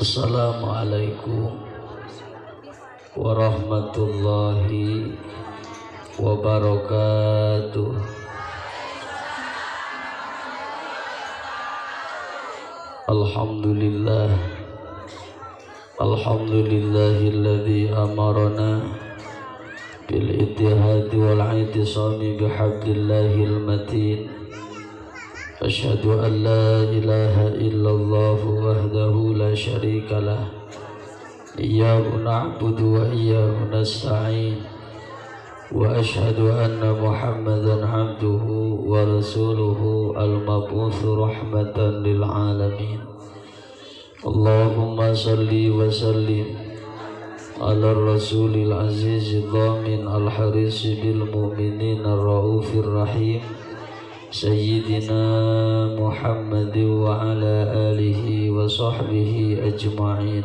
Assalamualaikum warahmatullahi wabarakatuh. Alhamdulillah, alhamdulillahilladzi amarana bil ittihadi wal i'tisami bihablillahil matin. Asyhadu an la ilaha illallah wahdahu la syarika lah. Iyyahu na'budu wa iyyahu nasta'in. Wa asyhadu anna Muhammadan 'abduhu wa rasuluhu al-mab'uts rahmatan lil alamin. Allahumma salli wa sallim ala rasulil azizil dhamin al-haris bil mu'minin ar-raufir rahim Sayyidina Muhammad wa ala alihi wa sahbihi ajma'in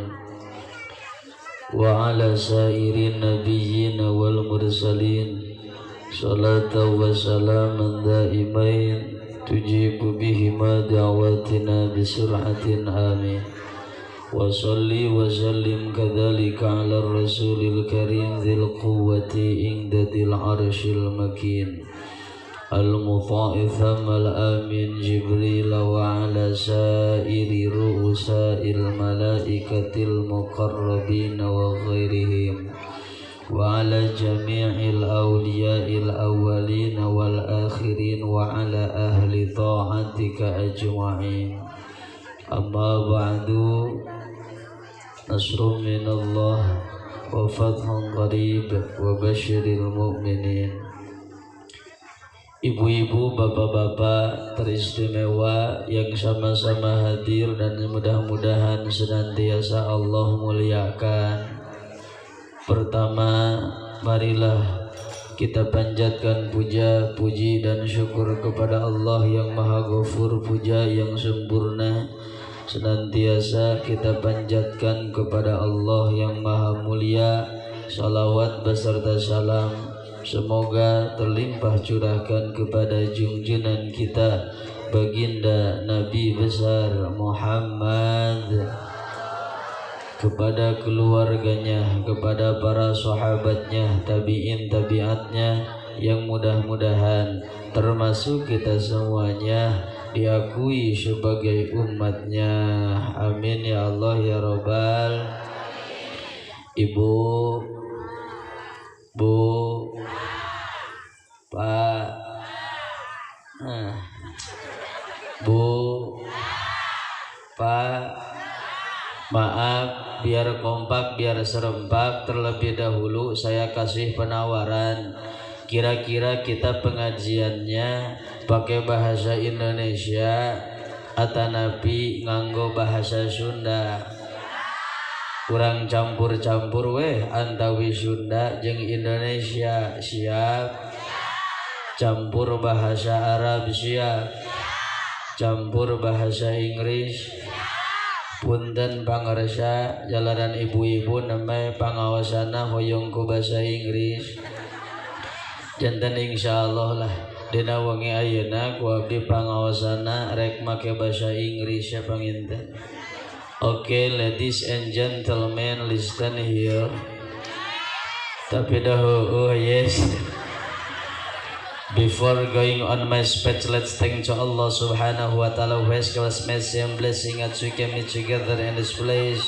wa ala sairin nabiyyin wal mursalin salatan wa salaman daimain tujibu bihima da'watina bisur'atin amin. Wa salli wa sallim kadzalika ala rasulil karim dzil quwwati inda dzil arsyil makin al-muta'i thammal amin Jibril wa ala sairi ru'usa'il malaikatil muqarrabin wa ghairihim wa ala jami'il awliya'il awwalin wal akhirin wa ala ahli ta'atika ajma'in. Amma ba'du. Nasrun minallah wa fathun qarib wa basyiril mu'minin. Ibu-ibu, bapak-bapak teristimewa yang sama-sama hadir dan mudah-mudahan senantiasa Allah muliakan. Pertama, marilah kita panjatkan puja, puji dan syukur kepada Allah yang Maha Ghafur, puja yang sempurna. Senantiasa kita panjatkan kepada Allah yang Maha Mulia, salawat beserta salam semoga terlimpah curahkan kepada junjungan kita baginda Nabi besar Muhammad, kepada keluarganya, kepada para sahabatnya, tabi'in tabi'atnya, yang mudah-mudahan termasuk kita semuanya diakui sebagai umatnya. Amin ya Allah ya Rabbal. Ibu, Bu, Pak, Bu, Pak, maaf, biar kompak, biar serempak, terlebih dahulu saya kasih penawaran. Kira-kira kita pengajiannya pakai bahasa Indonesia atanapi nganggo bahasa Sunda? Kurang campur-campur weh antawi Sunda jeung Indonesia, siap? Campur bahasa Arab, siap? Campur bahasa Inggris? Punten pangarsa jalanan ibu-ibu namanya pangawasana hoyong ku bahasa Inggris. Janten insyaallah lah dina wengi ayeuna ku abdi pangawasana rek make bahasa Inggris ya panginten. Oke, ladies and gentlemen, listen here. Tapi dah, oh yes. Before going on my speech, let's thank to Allah subhanahu wa ta'ala who has given us mercy and blessing as we can meet together in this place.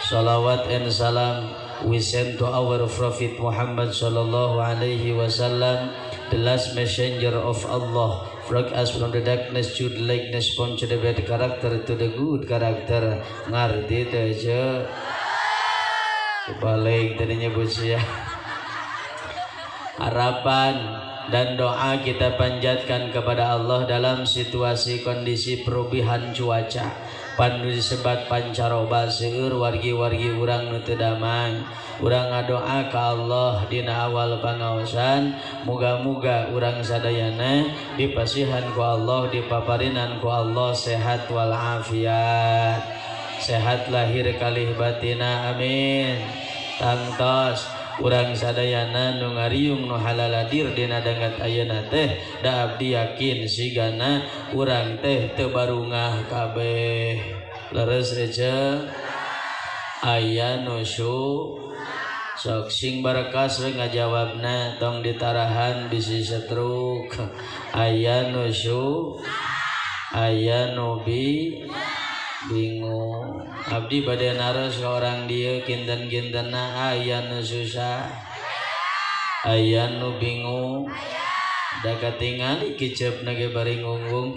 Salawat and salam we send to our Prophet Muhammad sallallahu alaihi wasallam, the last messenger of Allah. Brought us from the darkness to the likeness, from the bad character to the good character. Ngerti teh aja. Kebalik tadinya ya. Harapan dan doa kita panjatkan kepada Allah dalam situasi kondisi perubahan cuaca. Pandu disebat pancaroba seueur wargi-wargi urang nu teu damang. Urang ngadoa ka Allah dina awal pangaosan, muga-muga urang sadayana dipasihan ku Allah, dipaparinan ku Allah sehat wal afiat. Sehat lahir kalih batina, amin. Tangtos urang sadayana nu ngariung nu halaladir dina dangat ayeuna teh, da abdi yakin sigana urang teh teu barungah kabeh. Leres aja. Aya nu sok sing barekas we ngajawabna tong ditarahan bisi setruk. Aya nu aya nu bingung. Abdi bade naros ka orang dieu kinten-kintenna aya nu susah, aya nu bingung. Da katingali kiceupna ge bari ngungkul.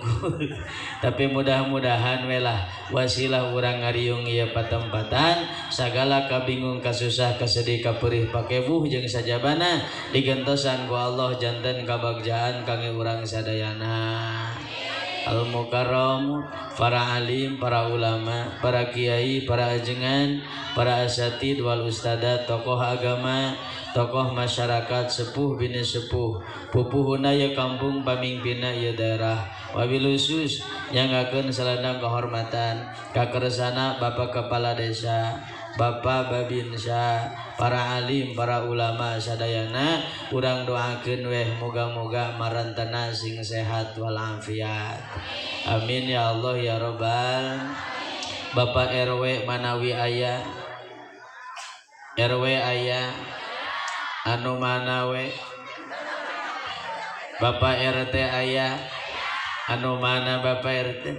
Tapi mudah-mudahan we lah wasilah urang ngariung ieu patempatan sagala kabingung kasusah kasedih kaperih pakebuh jeung sajabana digentosan ku Allah janten kabagjaan kangge urang sadayana. Al mukarram, para alim, para ulama, para kiai, para ajengan, para asatid wal ustadat, tokoh agama, tokoh masyarakat, sepuh bini sepuh, pupuhuna ye kampung, pamimpinna ye daerah. Wabil khusus nyanggakeun salandang kehormatan kakersana Bapak Kepala Desa, Bapak Babinsa, para alim, para ulama sadayana, urang doakeun weh moga-moga marantana sing sehat walafiat. Amin ya Allah ya Rabbal. Bapak RW manawi aya, RW aya, anu mana we? Bapak RT aya, anu mana Bapak RT?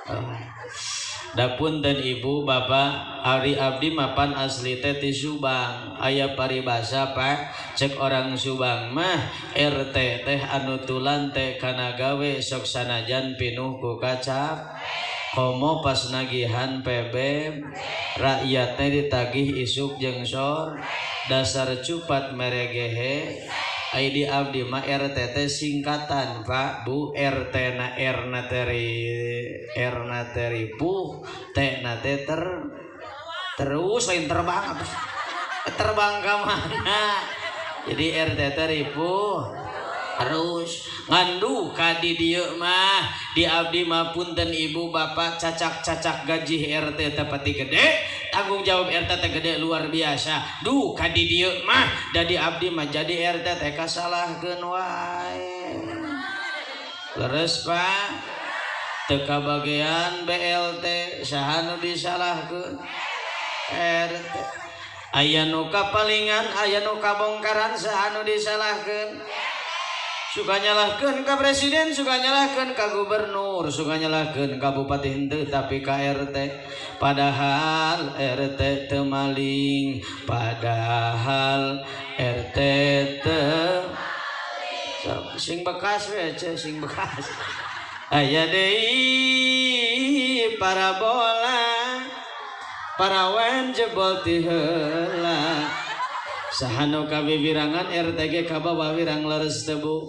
Oh. Dapunten ibu bapak ari abdi mapan asli teh ti Subang. Aya paribasa Pak, cek orang Subang mah RT teh anu tulan teh kana gawe sok sanajan pinuh ku kacap. Komo pas nagihan PB rakyat teh ditagih isuk jeung sor dasar cupat meregehe. Ai di abdi mah RT teh singkatan Pak Bu, RT na R na teri R na teri puh T na teh ter terus lain terbang terbang ka mana. Jadi RT teh ripuh terus ngandu ka di dieu mah. Di abdi mah punten ibu bapak cacak-cacak gaji RT teh pati gede, tanggung jawab RT teh gede luar biasa. Duh ka di dieu mah da di abdi mah jadi RT teh kasalahkeun wae. Leres Pak, teu kabagean BLT saha nu disalahkeun? RT. Aya nu kapalingan, aya nu kabongkaran saha nu disalahkeun? Suka nyalahkeun ka presiden, suka nyalahkeun ka gubernur, suka nyalahkeun ka bupati henteu tapi ka RT. Padahal RT teu maling, padahal RT teu sing bekas we ce, sing bekas. Aya deui parabola, parawan jebol ti heula. Sahanu kawiwirangan RT ge kabawa wirang leres teu Bu.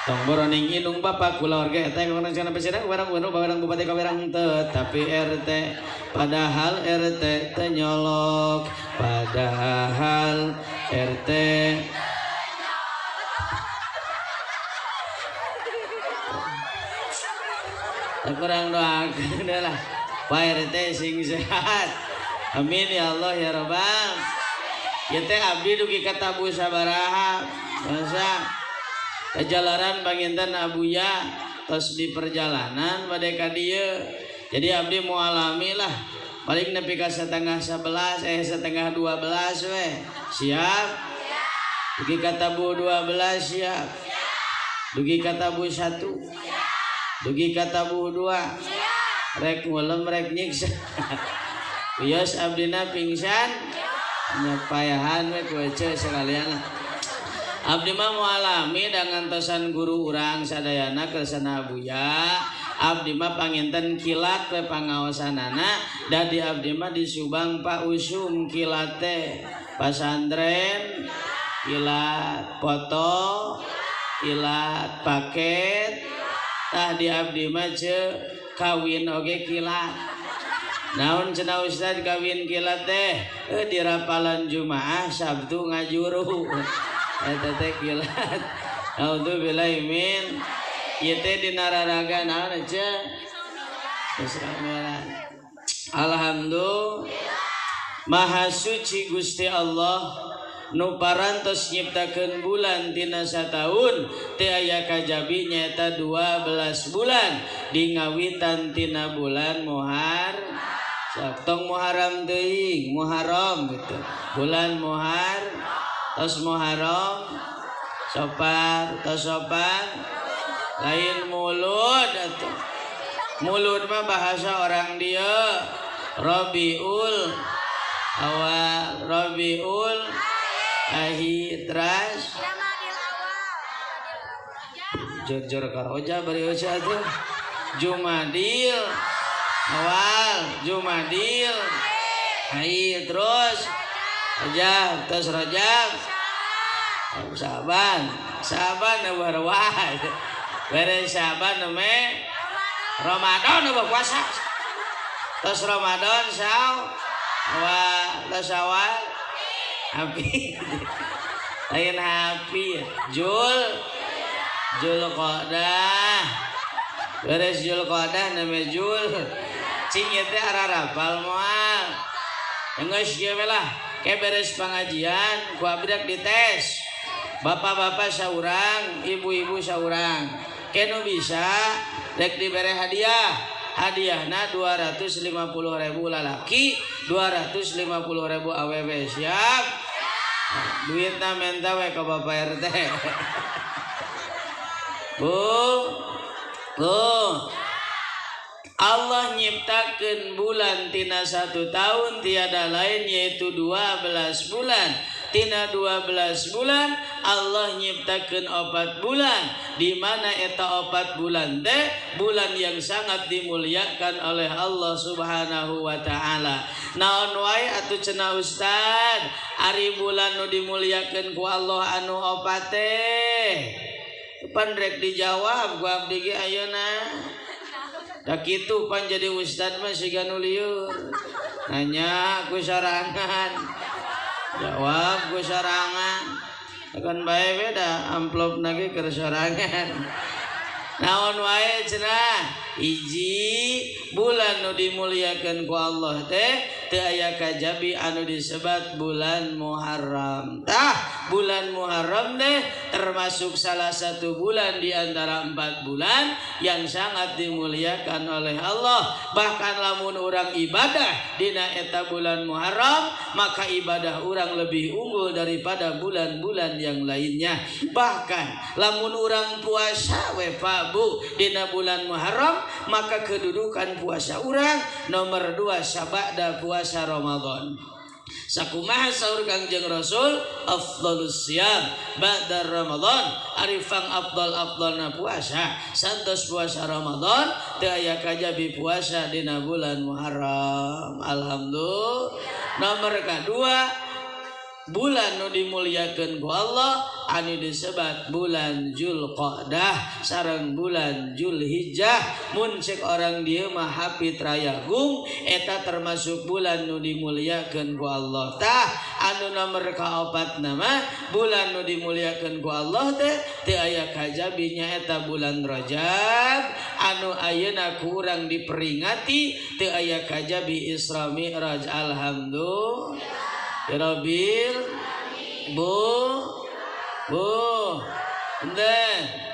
Tong boroning indung bapak kulawarga eta kana cenah presiden werang gubernur werang bupati kawerang teu tapi RT. Padahal RT teu nyolok, padahal RT kurang doakeun lah Pak RT sing sehat. Amin ya Allah ya Rabbal. Ya teh abdi dugi ka tabu sabaraha masa kajalaran panginten abuya tos di perjalanan bade ka dieu. Jadi abdi mau alami lah paling nepi ka 10:30 11:30 we. Siap? Dugi ka tabu 12 siap. Dugi ka tabu 1. Dugi ka tabu 2. Rek ngulem rek nyiksa. Wios abdina pingsan. Nyapayahan we ku ece sekalian lah. Abdi mah mualami dengan tosan guru urang sadayana kersana abuya. Abdi mah panginten kilat we pangaosanana. Da di abdi mah di Subang Pak Usum kilat teh. Pasantren kilat, foto kilat, paket. Tah di abdi mah ce kawin oge kilat. Naon cenah Ustad kawin kilat teh? Di rapalan Jumaah Sabtu ngajuru. Eta teh kilat. Naudzubillahi min. Ieu teh dina raraga naon ce? Isra Mi'raj. Alhamdulillah. Maha suci Gusti Allah nu parantos nyiptakeun bulan tina sataun teu aya kajabi nyaeta 12 bulan di ngawitan tina bulan Muharram. Sok tong Muharram teuing, Muharram gitu. Bulan Muhar, tos Muharram, Sopar, tos Sopar, lain Mulud atuh. Mulud mah bahasa orang dia. Rabiul Awal, Rabiul Akhir, teras jor-jor karoja bari eueuh atuh. Jumadil Awal, Jumadil Akhir, terus Rajab, terus Rajab, Saban, Saban eueuh beres Saban name Ramadan eueuh puasa. Terus Ramadan saw awal, terus awal api lain api Jul Julqa'dah beres Julqa'dah name Jul cing ieu teh ararapal moal geus kieu we lah ke beres pengajian ku abdi rek dites bapak-bapak saurang ibu-ibu saurang ke nu bisa rek dibere hadiah. Hadiahna 250.000 lalaki, 250.000 awewe. Siap? Duitna menta we ka Bapak RT. Bu, bu. Allah nyiptakeun bulan tina 1 tahun tiada lain yaitu 12 bulan. Tina 12 bulan Allah nyiptakeun 4 bulan, di mana eta 4 bulan teh bulan yang sangat dimuliakan oleh Allah Subhanahu wa taala. Naon wae atuh cenah Ustad, ari bulan nu dimuliakeun ku Allah anu opat teh? Pan rek dijawab ku abdi ge ayeuna. Da kitu pan jadi ustad mah siga nu lieur. Nanya ku sorangan. Jawab ku sorangan. Kan bae beda amplop nage keur sorangan. Naon wae cenah? Hiji bulan nu dimuliakeun ku Allah teh teu aya kajabi anu disebat bulan Muharram. Tah, bulan Muharram teh termasuk salah satu bulan di antara 4 bulan yang sangat dimuliakan oleh Allah. Bahkan lamun urang ibadah dina eta bulan Muharram, maka ibadah urang lebih unggul daripada bulan-bulan yang lainnya. Bahkan lamun urang puasa we Pak Bu dina bulan Muharram, maka kedudukan puasa urang nomor 2 sabada puasa Ramadan. Sakumaha saur Kangjeng Rasul, afdhalus siyam ba'da Ramadan, arifang afdal-afdalna puasa santos puasa Ramadan teu aya kajabi puasa dina bulan Muharram. Alhamdulillah. Nomor kedua bulan nu dimuliakeun ku Allah anu disebat bulan Julqa'dah sareng bulan Julhijjah. Mun cek orang dieu mah hapit rayagung eta termasuk bulan nu dimuliakeun ku Allah. Tah anu nomor kaopat nama bulan nu dimuliakeun ku Allah teh teu aya kajabi nyaeta bulan Rajab anu ayeuna ku urang diperingati teu aya kajabi Isra Mi'raj. Alhamdulillah. Ya Rabbil Bu Bu enten.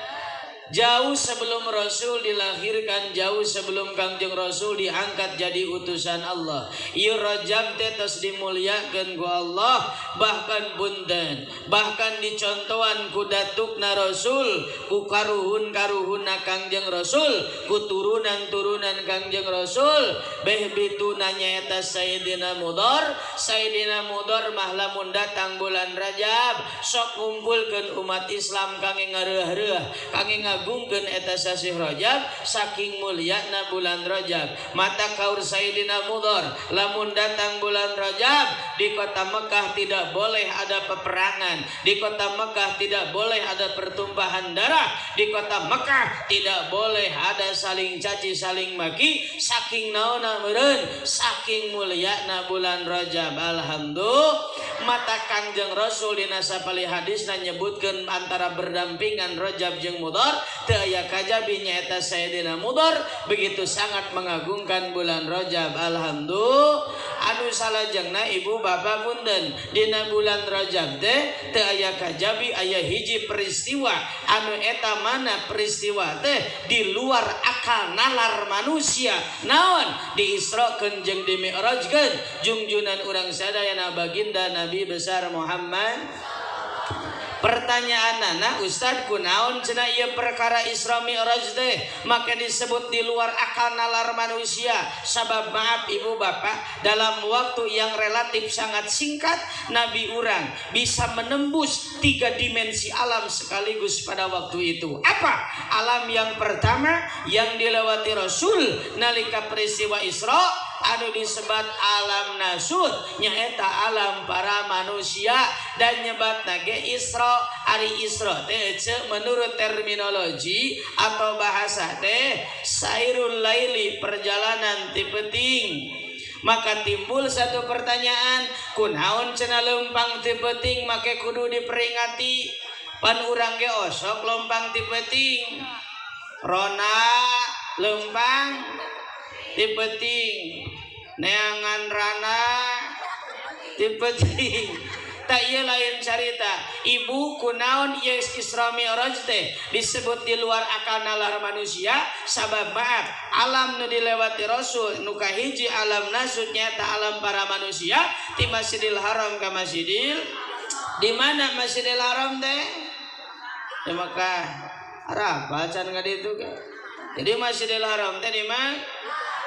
Jauh sebelum Rasul dilahirkan, jauh sebelum Kangjeng Rasul diangkat jadi utusan Allah, ieu Rajab teh tos dimuliakeun ku Allah. Bahkan punten, bahkan dicontohan ku datukna Rasul, ku karuhun-karuhunna Kangjeng Rasul, ku turunan-turunan Kangjeng Rasul. Beh bituna nyaeta Sayyidina Mudhar. Sayyidina Mudhar mah lamun datang bulan Rajab sok ngumpulkeun umat Islam kangge ngareuh-reuh, kangge ngagungkeun eta sasih Rajab saking mulyana bulan Rajab. Mata kaur Sayyidina Mudhar lamun datang bulan Rajab di kota Mekah tidak boleh ada peperangan, di kota Mekah tidak boleh ada pertumpahan darah, di kota Mekah tidak boleh ada saling caci saling maki, saking naona meureun saking mulyana bulan Rajab. Alhamdulillah. Mata Kangjeng Rasul dina sapali hadisna nyebutkeun antara berdampingan Rajab jeung Mudhar. Teu aya kajabi nyaeta Sayyidina Mudhar begitu sangat mengagungkan bulan Rajab. Alhamdulillah. Anu salajengna ibu bapak punten, dina bulan Rajab teh teu aya kajabi aya hiji peristiwa anu eta mana peristiwa teh di luar akal nalar manusia. Naon? Diisrokeun jeung dimi'rajkeun jungjunan urang sadayana baginda Nabi besar Muhammad. Pertanyaan anak Ustad kunaon cenah ieu perkara Isra Mi'raj teh maka disebut di luar akal nalar manusia. Sabab maaf ibu bapak, dalam waktu yang relatif sangat singkat Nabi urang bisa menembus 3 dimensi alam sekaligus pada waktu itu. Apa? Alam yang pertama yang dilewati Rasul nalika peristiwa Isra anu disebat alam nasut, nyaeta alam para manusia, dan nyebat nage Isra. Ari Isra teh menurut terminologi atau bahasa teh sairul laili, perjalanan ti peuting. Maka timbul satu pertanyaan, kunaon cenah leumpang ti peuting make kudu diperingati? Pan urang ge osok leumpang ti peuting, rona leumpang ti peuting, neangan rana ti peuting. Tak ieu lain carita. Ibu kunaon ieu Isra Mi'raj teh disebut di luar akal nalar manusia? Sabab maaf, alam nu dilewati Rasul nu kahiji alam nasut nyaeta alam para manusia ti Masjidil Haram ka Masjidil. Di mana Masjidil Haram teh? Di Mekah. Arab can ka ditu ge. Jadi Masjidil Haram teh di mana?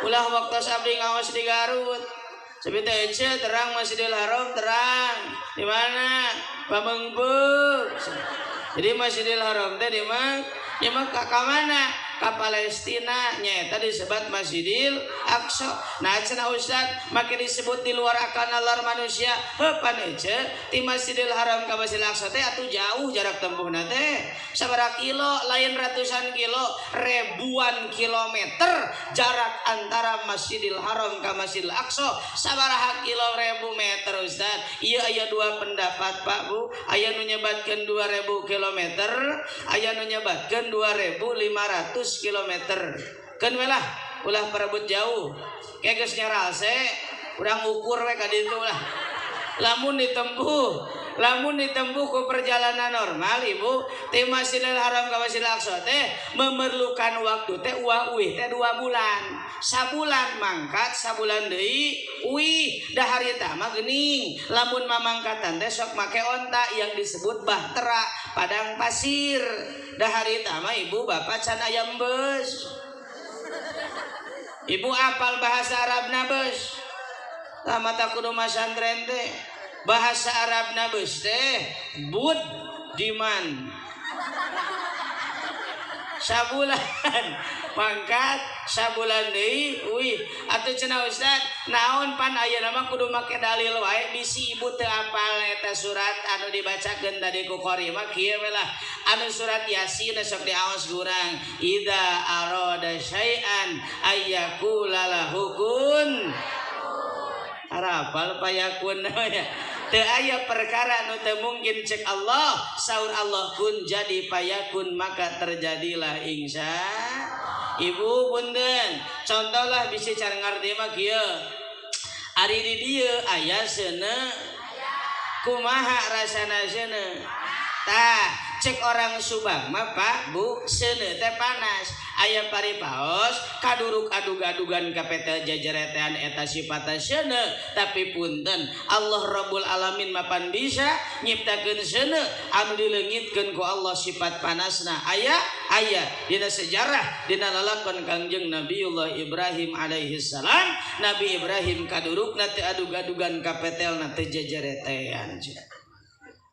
Ulah waktu abdi ngawas di Garut. Sepi teh terang Masjidil Haram terang. Di mana? Pamengpeuk. Jadi Masjidil Haram teh di mana? Di Mekah. Ka mana? Ka Palestina nyaeta disebut Masjidil Aqsa. Nah cenah Ustad make disebut di luar akal nalar manusia. Heuh pan ece ti Masjidil Haram ka Masjidil Aqsa teh atuh jauh jarak tempuhna teh. Sabaraha kilo, lain ratusan kilo, ribuan kilometer jarak antara Masjidil Haram ka Masjidil Aqsa. Sabaraha kilo ribu meter Ustad? Ieu aya 2 pendapat Pak Bu. Aya nu nyebatkeun 2000 kilometer, aya nu nyebatkeun 2500 kilometer. Keun we lah, ulah perebut jauh. Kayak geus nyaralse, urang ukur we ka ditu lah. Lamun ditempuh ku perjalanan normal ibu, ti Masjidil Haram ka Masjidil Aqsa teh memerlukan waktu teh uah uih teh 2 bulan. Sabulan mangkat, sabulan deui uih. Da harita mah geuning. Lamun mamangkatan teh sok make onta yang disebut bahtera, padang pasir. Da harita mah ibu bapak can ayam beus. Ibu apal bahasa Arabna beus? Tah mata kudu masantren teh. Bahasa Arabna beus teh bud diman. Sabulan mangkat, sabulan deui uih. Atuh cenah Ustad, naon pan ayeuna mah kudu make dalil wae bisi ibu teu apal eta surat anu dibacakeun tadi ku qori mah kieu we lah. Anu surat Yasin sok diaos kurang. Idza arada syai'an ayyakula lahu kun. Arapal payakun namanya. Teu aya perkara nu teu mungkin cek Allah, saur Allah kun jadi payakun maka terjadilah insya. Ibu punten, contohlah bisi cara ngarti mah kieu. Ari di dieu aya seuneu, kumaha rasana seuneu? Tah, cek orang Subang mah Pak, Bu, seuneu teh panas. Aya paripaos kaduruk adug-adugan ka petel jajaretean eta sipatna seuneu, tapi punten Allah Rabbul Alamin mapan bisa nyiptakeun seuneu anu dileungitkeun ku Allah sifat panasna. Aya aya dina sejarah dina lalakon Kangjeng Nabiullah Ibrahim alaihi salam, Nabi Ibrahim kadurukna teh adug-adugan ka petelna teh jajaretean.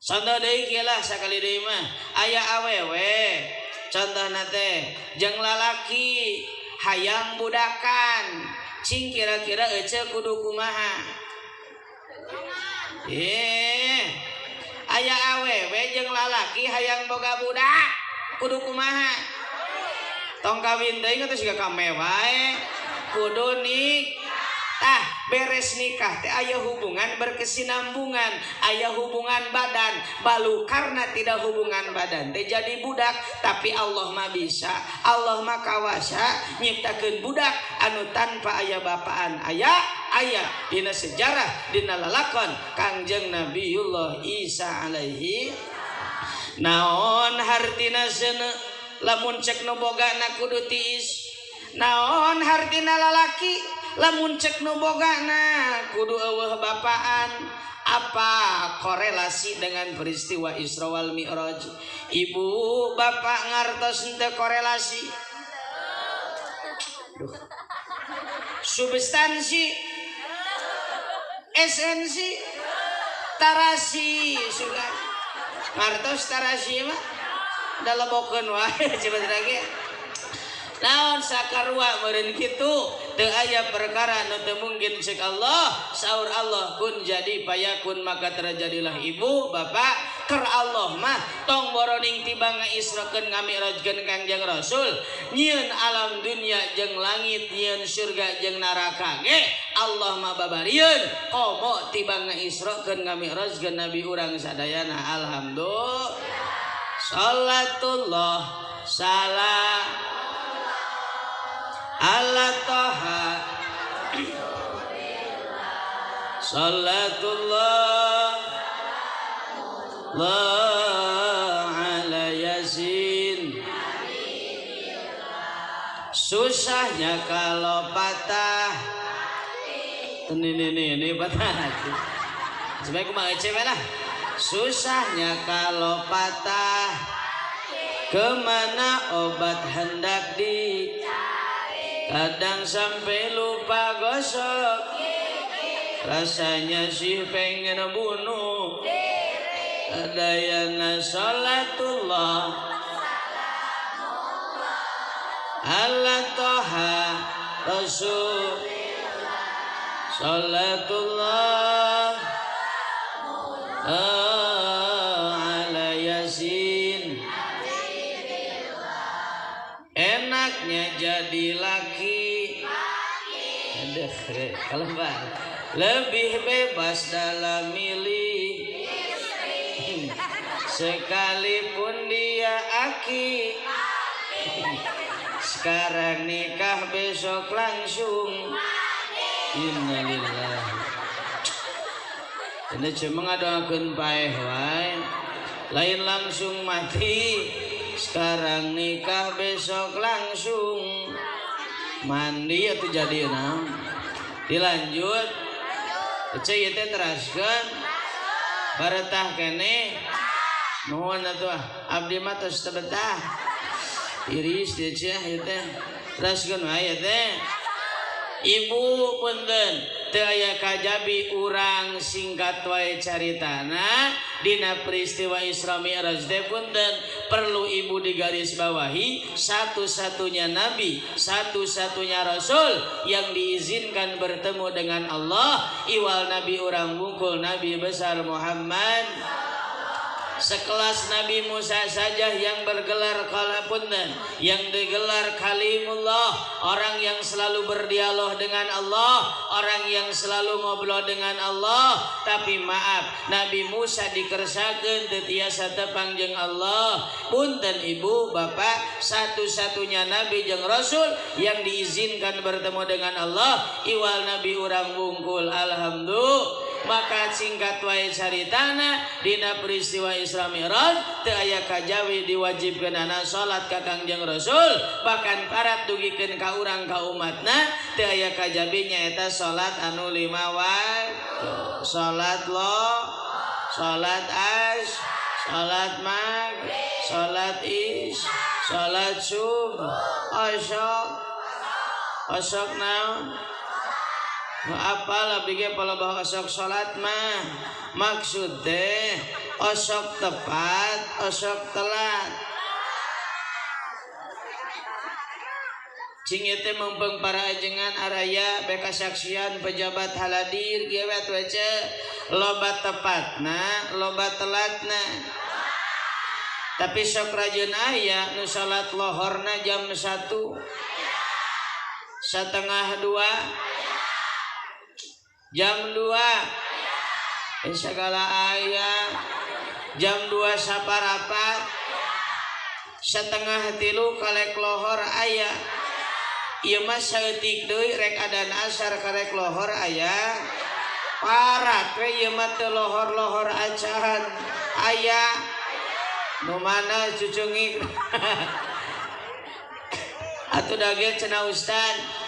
Contoh deui kieu lah sakali deui mah aya awewe contohna teh jeung lalaki hayang budakan, cing kira-kira ece kudu kumaha? Aya awewe jeung lalaki hayang boga budak kudu kumaha? Tong kawin teuing atuh siga kame wae kudu nik. Tah Beres nikah teh aya hubungan berkesinambungan, aya hubungan badan. Balu karena tidak hubungan badan teh jadi budak, tapi Allah mah bisa, Allah mah kawasa nyiptakeun budak anu tanpa aya bapaan, aya aya dina sejarah dina lalakon Kangjeng Nabiullah Isa alaihi. Naon hartina seuneu lamun cek nu bogana kudu tiis. Naon hartina lalaki lamun cek nu bogana kudu eueuh bapaan. Apa korelasi dengan peristiwa Isra wal Mi'raj? Ibu bapak ngartos henteu korelasi? Duh. Substansi, esensi, tarasi sudah. Ngartos tarasi mah da lebokeun wae cepet lagi. Naon sakarua meureun kitu teu aya perkara nu teu mungkin cek Allah. Saur Allah kun jadi payakun, maka terjadilah. Ibu bapak ker Allah mah tong boroning tiba ngaisrakeun ngami'rajkeun Kangjeng Rasul, nyieun alam dunia jeung langit, nyieun surga jeung neraka ge Allah mah babarieun komo tiba ngaisrakeun ngami'rajkeun nabi urang sadayana. Alhamdulillah. Salatullah salam ala toha salatullah ala yasin. Susahnya kalau patah ini patah hati. Sebaik kumaha cewek lah. Susahnya kalau patah, kemana obat hendak di, kadang sampai lupa gosok, rasanya sih pengen bunuh. Adayana salatullah ala toha rasul salatullah ala yasin. Enaknya jadi laki, kalau lebih bebas dalam milih, sekalipun dia aki. Sekarang nikah besok langsung. Innalillahi. Ini cuma ngadoakeun paeh wae, lain langsung mati. Sekarang nikah besok langsung mandi atau jadi naon. Dilanjut ece ieu teh teraskeun baretah keneh. Nuhun atuh abdi mah tos teu betah. Iris teh ieu teh teraskeun wae teh. Ibu punten teu aya kajabi urang singkat wae caritana dina peristiwa Isra Mi'raj teh punten perlu ibu digarisbawahi, satu-satunya nabi, satu-satunya rasul yang diizinkan bertemu dengan Allah iwal nabi urang bungkul Nabi besar Muhammad. Sekelas Nabi Musa saja yang bergelar kalapunten, yang digelar Kalimullah, orang yang selalu berdialog dengan Allah, orang yang selalu ngobrol dengan Allah. Tapi maaf, Nabi Musa dikersakeun teu tiasa tepang jeung Allah. Punten ibu bapak, satu-satunya nabi jeung rasul yang diizinkan bertemu dengan Allah iwal nabi urang bungkul. Alhamdulillah. Maka singkat wae caritana dina peristiwa Isra Mi'raj teu aya kajawi diwajibkeunana salat ka Kangjeng Rasul, bahkan parat dugikeun ka urang ka umatna teu aya kajabi nyaeta salat anu 5 waktu, salat lo, salat as, salat maghrib, salat is, salat subuh, osok osok naon. Apal abdi ge palebah osok salat mah maksud teh osok tepat osok telat. Cing ieu teh meumpeng para ajengan araya bekasaksian pejabat haladir kieu we atuh ece loba tepatna loba telatna. Tapi sok rajin aya nu salat lohorna jam 1 1:30. Jam 2 segala aya. Jam 2 saparapat, setengah tilu kalek lohor aya. Ieu mah saeutik deui rek adan asar karek lohor aya. Parat we ieu mah teu lohor-lohor acan aya. Nu mana cucungik. Atuh dage cenah ustad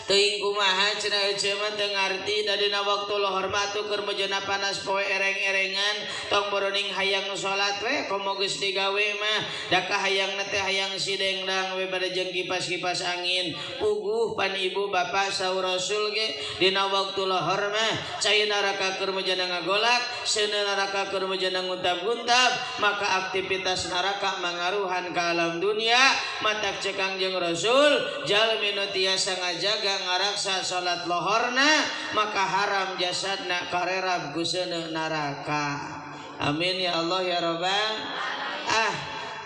teuing kumaha cenah eceu mah teu ngarti da dina waktu lohor mah atuh keur mejena panas poe ereng-erengan tong boroning hayang salat we komo geus digawe mah da kahayangna teh hayang sidengdang we bade jeung kipas-kipas angin. Puguh pan ibu bapak saur rasul ge dina waktu lohor mah cai neraka keur mejena ngagolak, seuneu neraka keur mejena nguntap-guntap, maka aktivitas neraka mangaruhan ka alam dunia. Matak ceuk Kangjeng Rasul jalmi nu tiasa ngajaga ngaraksa salat lohorna maka haram jasadna karerab ku seuneu neraka. Amin ya Allah ya Rabbal. Ah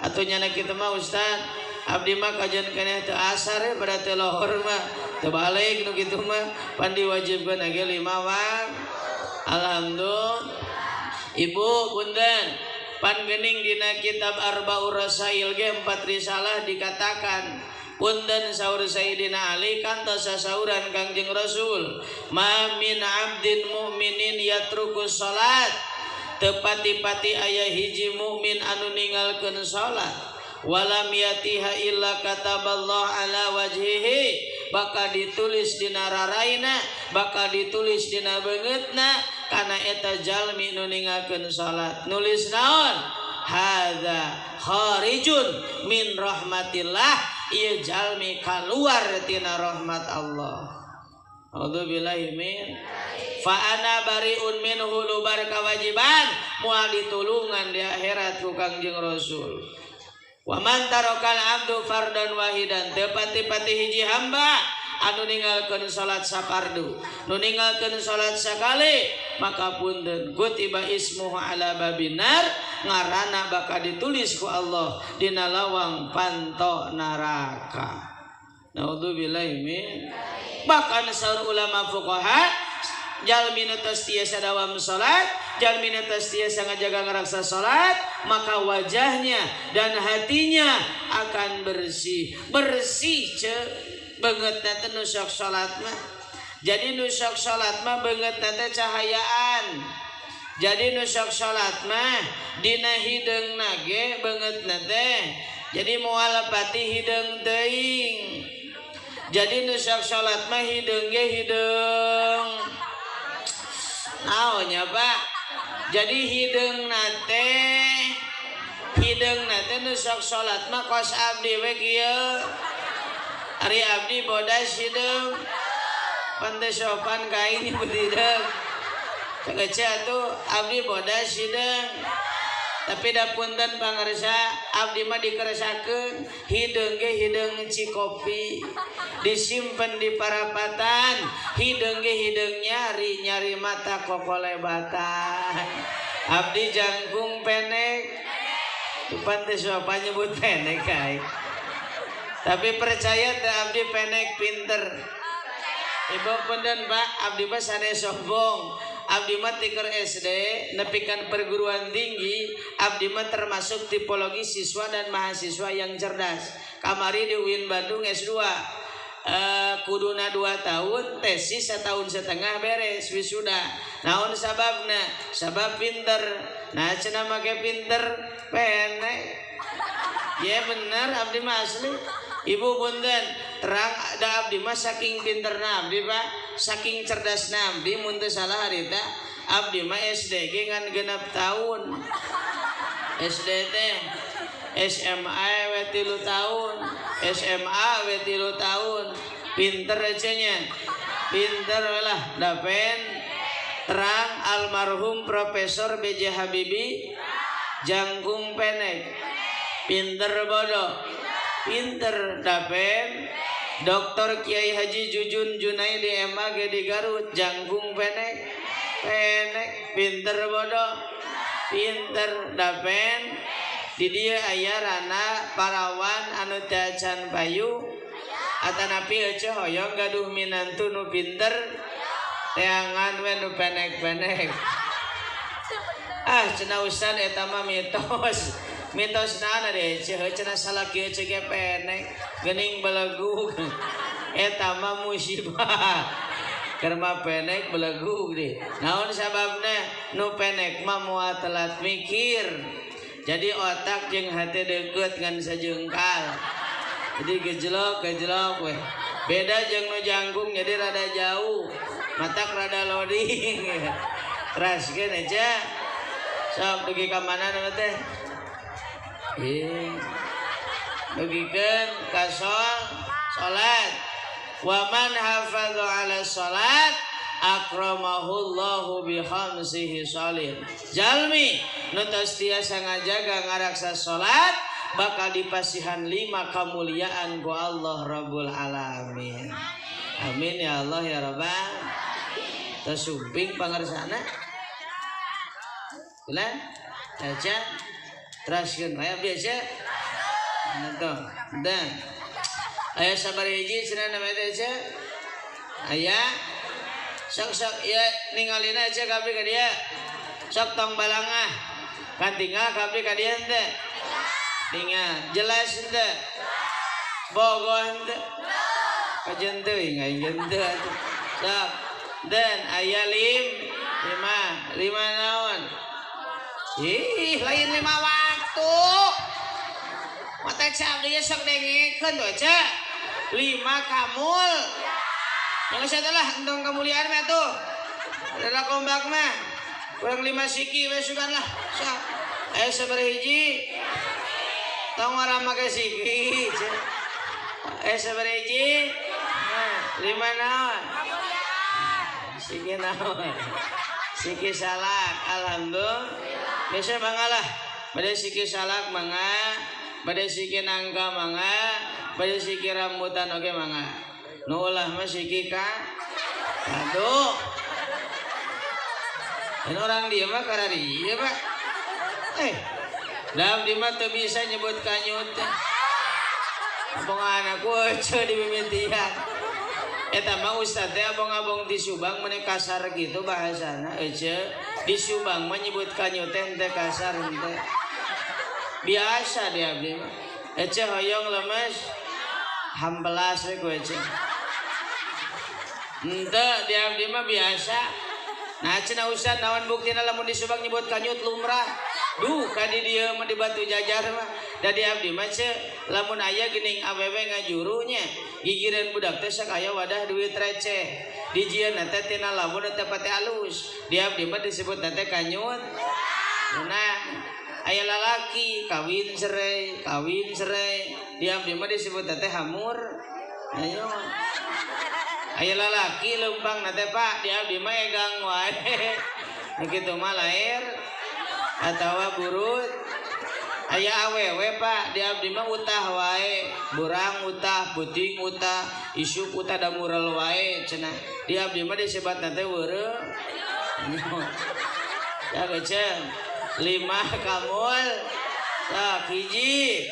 atuh nyana kitu mah ustad abdi mah kajian keneh teu asar pada teu lohor mah teu balik nu kitu mah pan diwajibkeun ge 5 waktu. Alhamdulillah. Ibu punten pan geuning dina kitab Arbaur Rasail ge 4 risalah dikatakan punten saur Sayyidina Ali kantos sasauran Kangjeng Rasul ma min abdin mu'minin yatruku salat, tepati-pati aya hiji mukmin anu ninggalkeun salat walam yatiha illa kataballahu ala wajhihi, bakal ditulis dina raraina, bakal ditulis dina beungeutna kana eta jalmi nu ninggalkeun salat. Nulis naon? Hadza kharijun min rahmatillah, ieu jalmi kaluar tina rahmat Allah. A'udzubillahi min fa ana bariun minhu lubar kawajiban moal ditulungan di akhirat ku Kangjeng Rasul. Wa man tarakal abdu fardan wahidan, teu pati-pati hiji hamba anu ninggalkeun salat sapardu, nu ninggalkeun salat sakali, maka punten kutiba ismuhu ala babinar, ngaranna bakal ditulis ku Allah dina lawang panto neraka. Naudzubillahi min. Bahkan saur ulama fuqaha jalmi nu tos tiasa dawam salat, jalmi nu tos tiasa ngajaga ngaraksa salat, maka wajahnya dan hatinya akan bersih. Bersih ce beungeutna teh nu sok salat mah. Jadi nu sok salat mah beungeutna teh cahayaan. Jadi nu sok salat mah dina hideungna ge beungeutna teh jadi moal pati hideung teuing. Jadi nu sok salat mah hideung ge hideung naonnya Pak? Jadi hideungna teh nu sok salat mah kos abdi we kieu. Ari abdi bodas hideung. Pan teu sopan ka aing nyebut hideung. Cekece atuh abdi bodas hideung. Tapi da punten pangarsa abdi mah dikeresakeun hideung ge hideung cikopi. Disimpen di parapatan, hideung ge hideung nyari nyari mata kokolebatan. Abdi jangkung pendek. Pan teu sopan nyebut pendek aing. Tapi percaya teu abdi pendek pinter. Ibu punten Pak, abdi mah sanes sombong. Abdi mah tiker SD nepikan perguruan tinggi, abdi mah termasuk tipologi siswa dan mahasiswa yang cerdas. Kamari di UIN Bandung S2. Kuduna 2 tahun, tesis 1,5 tahun beres wisuda. Naon sababna? Sabab pinter. Nah cenah make pinter pendek. Ya bener abdi mah asli. Ibu punten terang da abdi mah saking pinterna abdi Pak, saking cerdasna abdi mun teu salah harita abdi mah SD ge ngan 6 tahun. SD teh SMA we 3 tahun, SMA we 3 tahun. Pinter cenah. Pinter lah dapen terang almarhum Profesor B.J. Habibie jangkung pendek. Pinter bodoh. Pinter dapen Doktor Kiai Haji Jujun Junaidi MAG di Garut jangkung pendek. Pendek pinter bodoh. Pinter dapen di dia aya rana parawan anu teu acan payu atanapi ece hoyong gaduh minantu nu pinter. Teangan we nu pendek-pendek. Ah cenah ustad eta mah mitos. Mitos naon deh ceu cenah salaki ceu ge pendek geuning belegug. Eta mah musibah. Keur mah pendek belegug deh. Naon sababna? Nu pendek mah moal telat mikir. Jadi otak jeung hate deukeut ngan sajengkal. Jadi gejlok-gejlok weh. Beda jeung nu jangkung jadi rada jauh. Matak rada loading. Teraskeun aja. Sok dugi ka mana nu teh? Dugikeun ka salat. Wa man hafadha ala salat akramahullahu bi khamsihi sholin. Jalmi nu tos tiasa ngajaga ngaraksa salat bakal dipasihan 5 kamuliaan ku Allah Rabbul Alamin. Amin ya Allah ya Rabbal. Tos sumping pangersana. Ulah caca teraskeun aya biasa. Nonton. Dan aya sabar hiji cenah namanya teh ece. Aya sok-sok ya ningalina aja kabeh ka dia. Sok tong balangah. Kan tinggal kabeh ka dia henteu. Tinggal jelas henteu. Bogoh henteu. Kajen teuing aing henteu atuh. Sok dan aya lima naon? Ih, lain 5 waktu. Mata abdi sok dengekeun tuh aja. 5 kamul. Yang saya lah entong kemuliaan mah tuh. Ada kombak mah. Kurang 5 siki we sugan lah. Sok. Aya sabaraha hiji? Tong ora make siki. Aya sabaraha hiji? Nah, 5 naon? Siki naon? Siki salak, alhamdulillah. Biasa mangga lah. Bade siki salak mangga, bade siki nangka mangga, bade siki rambutan oge mangga. Nu ulah mah siki ka aduh. Dan orang dia mah kararieu Pak. Da abdi mah teu bisa nyebut kanyut teh. Abongan aku ece di mimitian. Eta mah ustad teh abong-abong di Subang meni kasar gitu bahasana ece. Di Subang mah nyebut kanyut teh henteu kasar henteu. Biasa di abdi mah. Ece hoyong lemes hampelas we ku ece. Henteu di abdi mah biasa. Nah cenah ustad naon buktina lamun di Subang nyebut kanyut lumrah. Duh ka di dieu mah di Batu Jajar mah. Da di abdi mah ce lamun aya geuning awewe ngajurunya gigireun budak teh sok aya wadah duit receh. Dijieunna teh tina lamun teh pate alus. Di abdi mah disebutna teh kanyut. Nah aya lalaki kawin cerai di abdi mah disebutna teh hamur. Ayo aya lalaki leumpang na teh Pak di abdi mah egang wae. Nu kitu mah lair atawa burut. Aya awewe Pak di abdi mah utah wae, burang utah, puting utah, isuk utah da mural wae cenah. Di abdi mah disebatna teh weureu. Ya geuceung. 5 kamul. Sok hiji.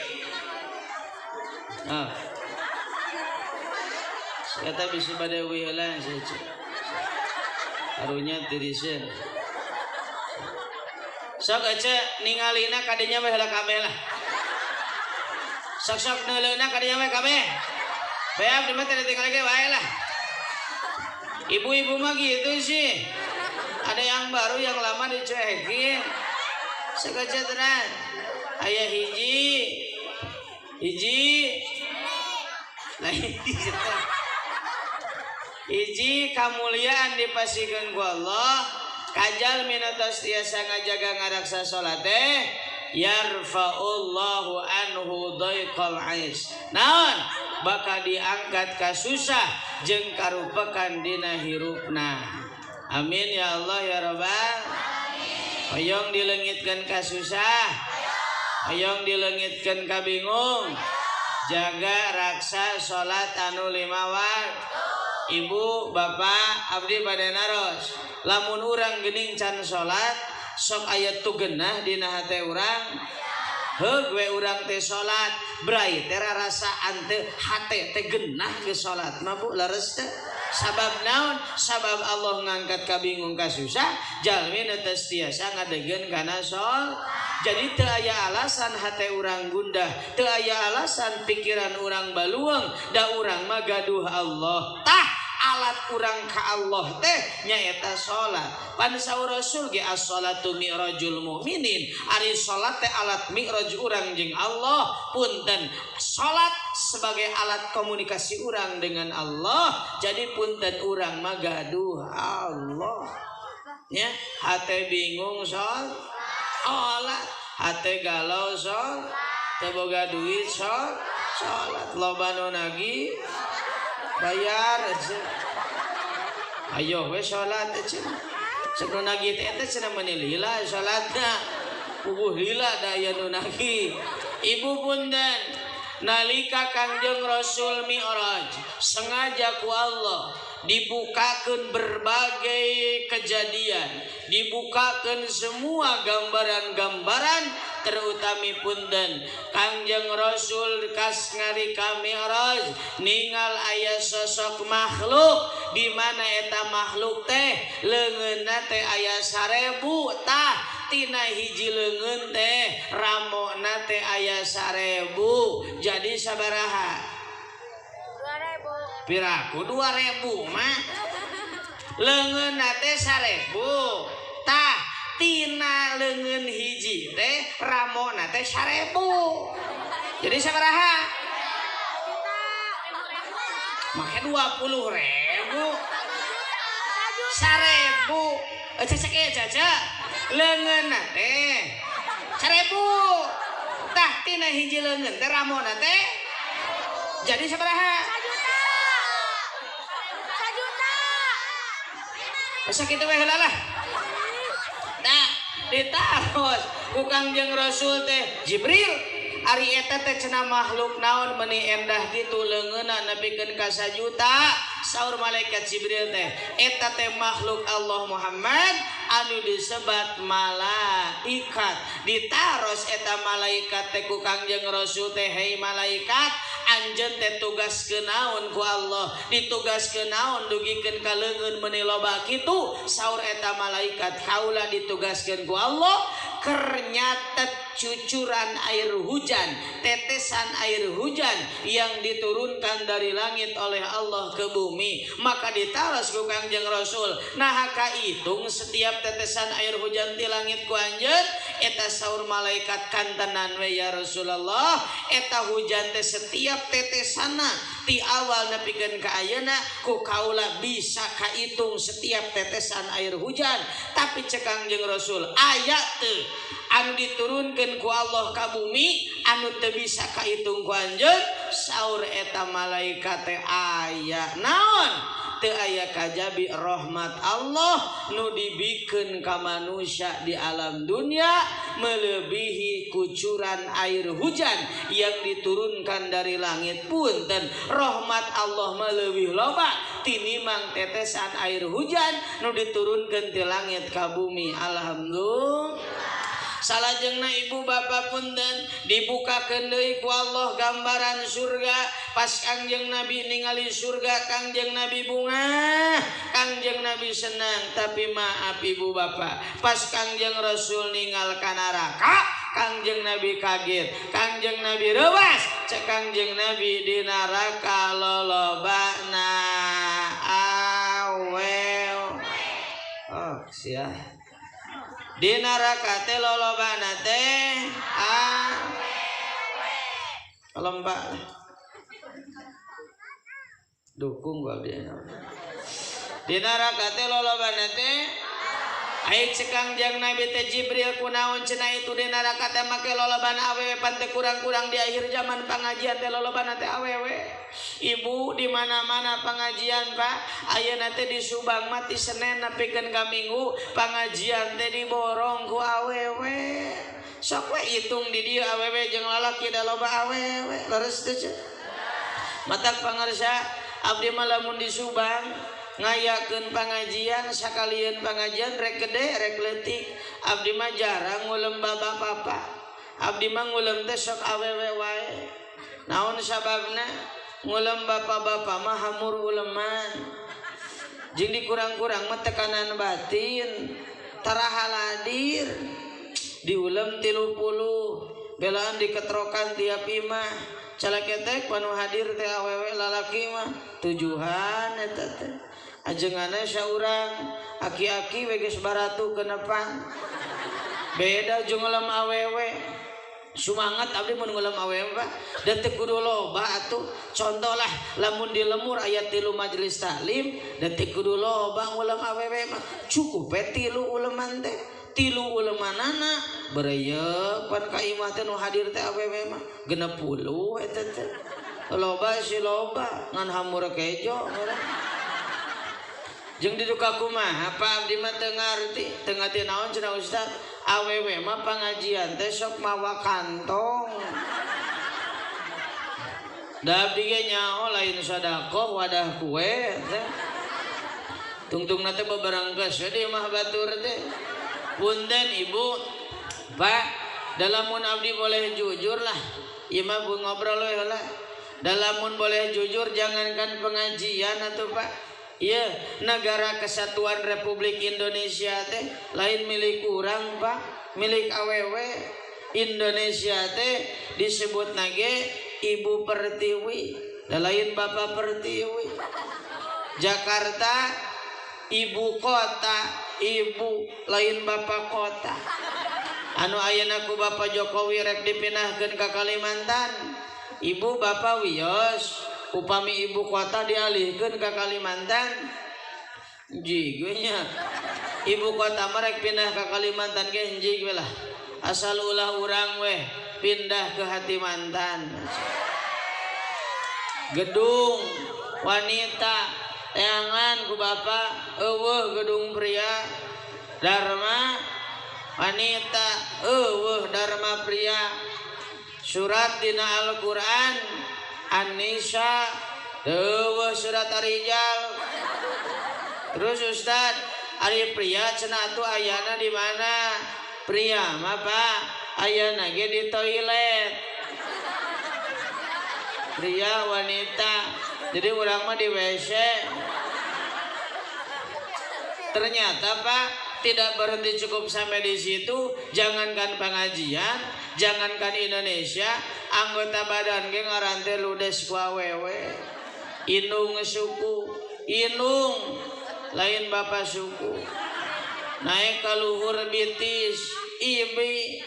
Nah. Kata bisa bade eueuh heula sia. Karunya tiriseun. Sok ece ningalina kadinya we heula kabeh lah. Sok-sok neuleuna kadinya we kabeh. Bae abdi mah teh tinggal ge wae lah. Ibu-ibu mah gitu sih. Ada yang baru yang lama dicuekin. Sok ece tenan. Aya hiji. Hiji. Lain hiji. Hiji kamuliaan dipasihkeun ku Allah. Kajal minatos tiasa ngajaga ngaraksa salat teh yarfa'ullahu anhu dhaiqal ais. Naon bakal diangkat ka susah jeung karupekan dina hirupna. Amin ya Allah ya Rabbal. Hoyong dileungitkeun ka susah, hoyong dileungitkeun ka bingung. Jaga raksa salat anu 5 waktu. Ibu, bapak, abdi bade naros. Lamun urang geuning can salat, sok aya tugenah dina hate urang. Heug we urang teh salat, brai teh rarasaan teh hate teh genah geus salat mah Bu, leres teh. Sabab naon? Sabab Allah ngangkat kabingung ka susah, jalmi nu teu tiasa ngadegkeun kana salat. Jadi teu aya alasan hate urang gundah, teu aya alasan pikiran urang baluang, da urang mah gaduh Allah. Tah alat urang ka Allah teh nyaeta salat. Pan saur Rasul ge as-salatu mi'rajul mukminin. Ari salat teh alat mi'raj urang jeung Allah. Punten, salat sebagai alat komunikasi urang dengan Allah. Jadi punten urang mah gaduh Allah. Nya, hate bingung salat, hate galau salat, teu boga duit salat, loba nu nagih bayar ayo we salat cenah. Cek nu nagih teh eta cenah meuni lila salatna. Puguh lila da aya nu nagih. Ibu punten, nalika Kangjeng Rasul Mi'raj sengaja ku Allah dibukakeun berbagai kejadian, dibukakeun semua gambaran-gambaran, terutami punten Kangjeng Rasul kas ngarika Mi'raj ningal aya sosok makhluk di mana eta makhluk teh leungeunna teh aya 1000. Tah tina hiji leungeun teh ramona teh aya 1000. Jadi sabaraha? 2000. Piraku 2000 mah. Leungeunna teh 1000. Tah tina leungeun hiji teh ramona teh 1000. Jadi sabaraha? Make 20.000. 1000. Cecek ya caca. Leungeunna teh 1000. Tah tina hiji leungeun teh ramona teh jadi sabaraha? 1 juta. Masa kitu we heula lah. Nah, ditaros ku Kangjeng Rasul teh Jibril, ari eta teh cenah makhluk naon meuni endah kitu leungeunna nepikeun ka 1 juta. Saur malaikat Jibril teh eta teh makhluk Allah Muhammad anu disebat malaikat. Ditaros eta malaikat teh ku Kangjeng Rasul teh, hei malaikat, anjeun teh tugas kenaon ku Allah, ditugas kenaon dugikeun ka leungeun meuni loba kitu. Saur eta malaikat, kaula ditugaskeun ku Allah keur nyatet cucuran air hujan, tetesan air hujan yang diturunkan dari langit oleh Allah ke bumi. Maka ditaros ku Kangjeng Rasul, naha kahitung setiap tetesan air hujan di langit ku anjeun? Eta saur malaikat, kantenan we ya Rasulullah, eta hujan teh setiap tetesana ti awal nepikeun ka ayeuna ku kaula bisa kahitung setiap tetesan air hujan. Tapi cek Kangjeng Rasul, aya teu anu diturunkeun ku Allah ka bumi anu teu bisa kahitung ku anjeun? Saur eta malaikat teh aya. Naon? Teu aya kajabi rahmat Allah nu dibikeun ka manusia di alam dunia melebihi kucuran air hujan yang diturunkan dari langit. Punten, rahmat Allah melebihi loba tinimang tetesan air hujan nu diturunkeun ti langit ka bumi. Alhamdulillah. Salajengna ibu bapak punten dibukakeun deui ku Allah gambaran surga. Pas Kangjeng Nabi ningali surga, Kangjeng Nabi bungah, Kangjeng Nabi senang. Tapi maaf ibu bapak, pas Kangjeng Rasul ningal ka neraka, Kangjeng Nabi kaget, Kangjeng Nabi reuwas. Cek Kangjeng Nabi di neraka lolobana awew. Oh sia. Di neraka teh lolobana teh lomba dukung gua dia. Di neraka teh lolobana teh ai cek Kangjeng Nabi teh Jibril kunaon cenah itu di neraka teh make lolobana awewe, pan teh kurang-kurang di akhir zaman pangajian teh lolobana teh awewe. Ibu di mana-mana pengajian Pak, ayeuna teh di Subang mah ti Senin nepikeun ka Minggu pengajian teh diborong ku awewe. Sok we hitung di dieu awewe jeung lalaki da loba awewe. Leres teh ceu. Matak pangarsa abdi mah lamun di Subang ngayakeun pangajian sakalieun pangajian rek gede rek leutik, abdi mah jarang ngulem bapak-bapak. Abdi mah ngulem teh sok awewe wae. Naon sababna? Ngulem bapak-bapak mah hamur uleman. Jeung dikurang-kurang mah tekanan batin tara haladir diulem 30 belaan diketrokan tiap imah calaketek panu hadir teh awewe lalaki mah tujuhan eta teh ajenganna saurang aki-aki we geus baratu kenepang beda jeung ngulem awewe sumangat abdi mun ngulem awewe Pak da teu kudu loba atuh contoh lah lamun di lemur aya 3 majelis taklim da teu kudu loba ngulem awewe mah cukup we 3 uleman teh 3 ulemanana bereyek pan ka imah teh nu hadir teh awewe mah 60 eta teh loba si loba ngan hamur kejo jeung diduka kumaha apa abdi mah teu ngarti teu ngarti naon cenah ustaz awewe mah pangajian teh sok mawa kantong da abdi ge nyaho lain sedekah wadah kue teh tungtungna teh beberengkes we di imah batur teh punten ibu pak dalamun abdi boleh jujur lah ieu mah ngobrol we heula dalamun boleh jujur jangankan pengajian atuh Pak. Iya, negara kesatuan Republik Indonesia teh lain milik urang Pak, milik awewe. Indonesia teh disebut nage Ibu Pertiwi, lain Bapak Pertiwi. Jakarta ibu kota, ibu lain bapak kota. Anu ayeuna ku Bapak Jokowi rek dipindahkeun ka Kalimantan. Ibu bapak wios. Upami ibu kota dialihkan ke Kalimantan jigunya ibu kota merek pindah ke Kalimantan ge jig lah asal ulah urang weh pindah ke hati mantan gedung wanita teangan ku bapak eueuh gedung pria dharma wanita eueuh dharma pria surat dina Al-Qur'an An-Nisa eueuh surat Ar-Rijal. Terus Ustad, ari pria cenah atuh ayana di mana? Pria mah Pak, ayana ge di toilet. Pria wanita. Jadi urang mah di WC. Ternyata Pak, tidak berhenti cukup sampai di situ, jangankan pengajian, jangankan Indonesia, anggota badan ge ngaran teh ludes ku awewe. Indung suku, indung lain bapak suku. Naik ka luhur bitis, ibi,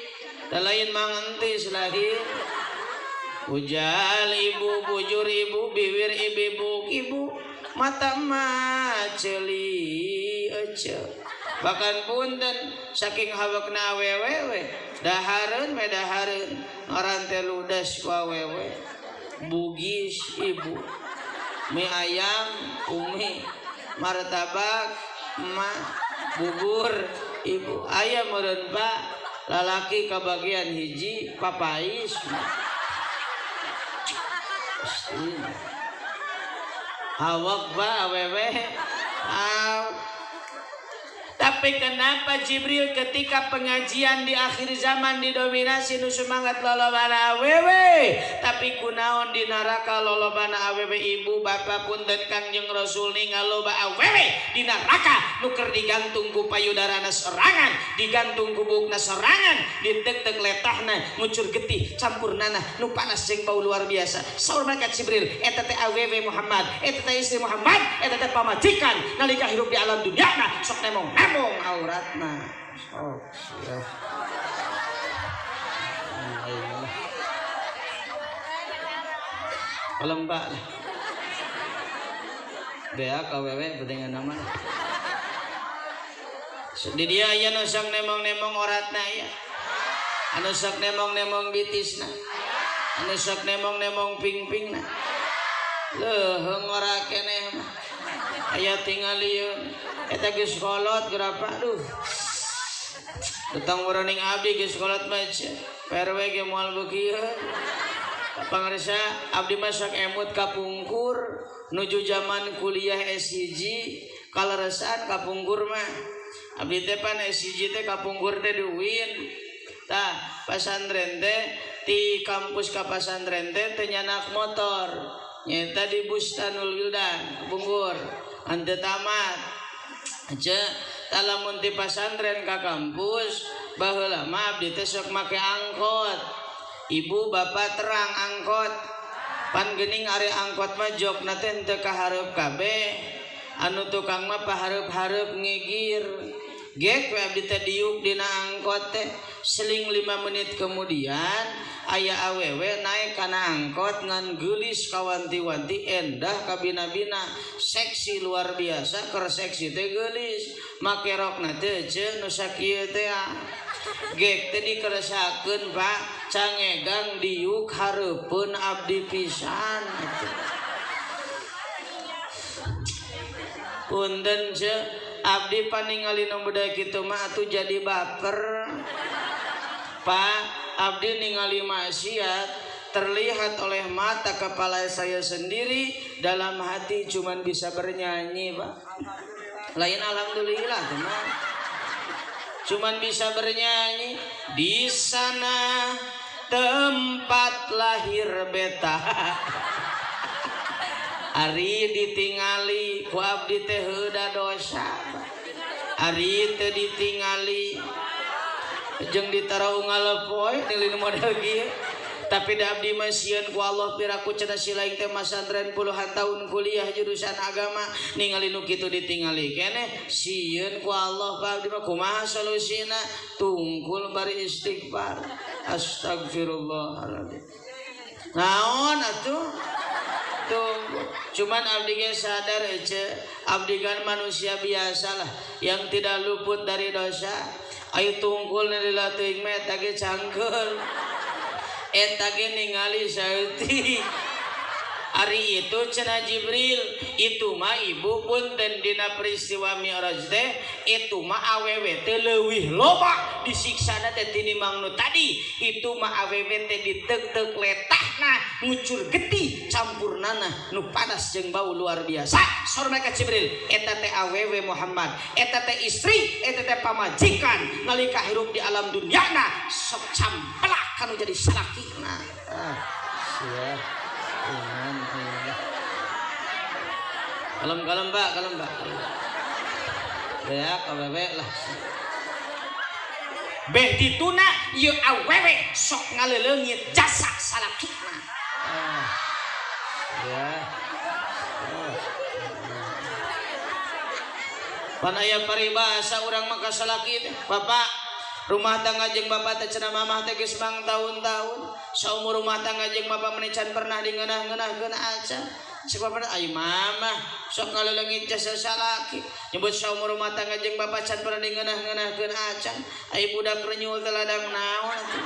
da lain mangentis lahir. Ujal ibu, bujur ibu, bibir ibi, buk ibu, mata mah ceuli ece. Bahkan punten saking hawakna awewe dahareun we dahareun ngaran teh ludes ku awewe Bugis ibu mie ayam umi martabak emak bubur ibu aya meureun Pak lalaki kabagian hiji papais hawak Pak awewe. Tapi kenapa Jibril ketika pengajian di akhir zaman didominasi nu semangat lolobana awewe, tapi kunaon di neraka lolobana awewe ibu bapak punten Kangjeng Rasul ningal loba awewe di neraka nu keur digantung ku payudarana sorangan, digantung ku buukna sorangan, ditek-tek letahna ngucur getih campur nanah nu panas jeung bau luar biasa. Saur malaikat Jibril, eta teh awewe Muhammad, eta teh istri Muhammad, eta teh pamajikan nalika hirup di alam dunyana sok nemong nemong auratna. Oh, siap. Kalem Pak. Bea KWW pentingan nama. Di dia aya nu sok nemong-nemong oratna ya. Anu sok nemong-nemong bitisna. Anu sok nemong-nemong pingpingna. Leuheung ora keneh mah. Aya tingalieun. Eta geus kolot gerapa aduh. Tetang warning abdi geus kolot mah PRW ge moal beukieun. Pangarsa abdi mah sok emut kapungkur nuju zaman kuliah S1 kaleresan kapungkur mah. Abdi teh pan S1 teh kapungkur teh di UIN. Tah pasantren teh ti kampus ka pasantren teh teu nyanak motor. Nyaeta di Bustanul Wildan kapungkur. Henteu tamat. Ce lamun ti pasantren ka kampus baheula mah abdi teh sok make angkot. Ibu bapak terang angkot. Pan geuning ari angkot mah jokna teh henteu ka hareup kabeh. Anu tukang mah pahareup-hareup ngigir. Gek we abdi teh diuk dina angkot teh. Seling 5 menit kemudian aya awewe naik kana angkot ngan geulis kawanti-wanti endah kabina-bina seksi luar biasa keur seksi teh geulis make rokna teh ce nu sakieu teh gek teh dikeresakeun Pak cangegang diuk hareupeun abdi pisan punten ce abdi paningali nu budak kitu mah atuh jadi baper Pak, abdi ningali maksiat terlihat oleh mata kepala saya sendiri, dalam hati cuman bisa bernyanyi, Pak. Lain alhamdulillah, teman. Cuman bisa bernyanyi di sana tempat lahir beta. Ari ditingali ku abdi teh heuda dosa. Ari teu ditingali jeung ditaro ngalepoy nilin model kieu. Tapi da abdi mah sieun ku Allah piraku cenah si laing teh masantren puluhan tahun kuliah jurusan agama ningali nu kitu ditingali keneh sieun ku Allah Pak abdi mah kumaha solusina tungkul bari istighfar astagfirullahaladzim naon atuh tunggu. Cuman abdi ge sadar ece abdi kan manusia biasa lah yang tidak luput dari dosa. Ayo tungkul nilai teuing mah eta ge cangkeul. Eta ge ningali saeutik. Ari itu cenah Jibril, itu mah ibu punten dina peristiwa Mi'raj teh, itu mah awewe teh leuwih loba disiksana teh tinimbang nu tadi. Itu mah awewe teh diteuk-teuk letahna ngucur getih campur nanah nu panas jeung bau luar biasa. Saur mereka Jibril, eta teh awewe Muhammad, eta teh istri, eta teh pamajikan nalika hirup di alam dunyana sok camplak kanu jadi salakina. Ah, sia. Kalem-kalem Pak, kalem Pak. Beak awewe lah. Beh dituna ieu awewe sok ngaleleungit jasa salakina. Ah. Ya. Pan aya paribasa urang mah ka salaki teh. Bapak rumah tangga jeung bapak teh cenah mamah teh geus mang tahun-tahun. Saumur rumah tangga jeung bapak meni can pernah dingeunah-ngeunahkeun acan. Sebab ayo mamah sok ngaleleungit jasa salaki. Nyebut saumur rumah tangga jeung bapak can pernah dingeunah-ngeunahkeun acan. Ayo budak renyul teh ladang naon atuh.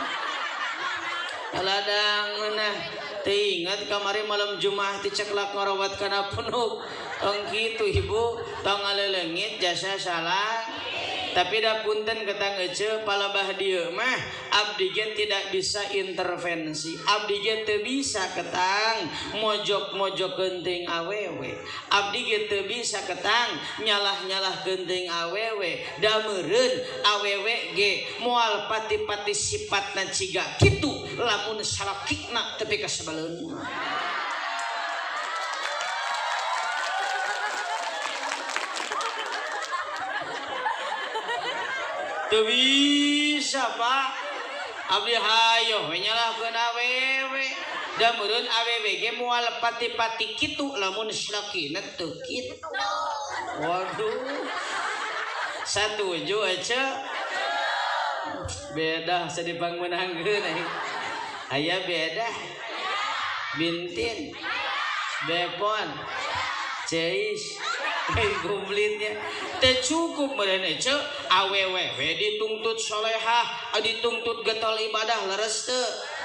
Ladang ngeunah. Teu ingat kamari malam Jumat teh ceklak ngarawat kana punuk. Tong kitu ibu, tong ngaleleungit jasa salaki. Tapi dah punten ketang ece palabah dieu mah abdi ge tidak bisa intervensi. Abdi ge teu bisa ketang mojok-mojok geuting awewe. Abdi ge teu bisa ketang nyalah-nyalah geuting awewe. Da meureun awewe ge moal pati-pati sifatna ciga kitu lamun salakina tepi ka sabaleun. Teu bisa Pak. Abdi hayoh we nyalahkeun awewe. Da meureun awewe ge moal pati-pati kitu lamun salakina teu kitu. Waduh. Satuju ece. Beda sadipangmeunangkeun aing. Aya beda. Bintin. Bepon. Ceis. Kumplitnya teu cukup meureun ece awewe we dituntut solehah dituntut getol ibadah leres teu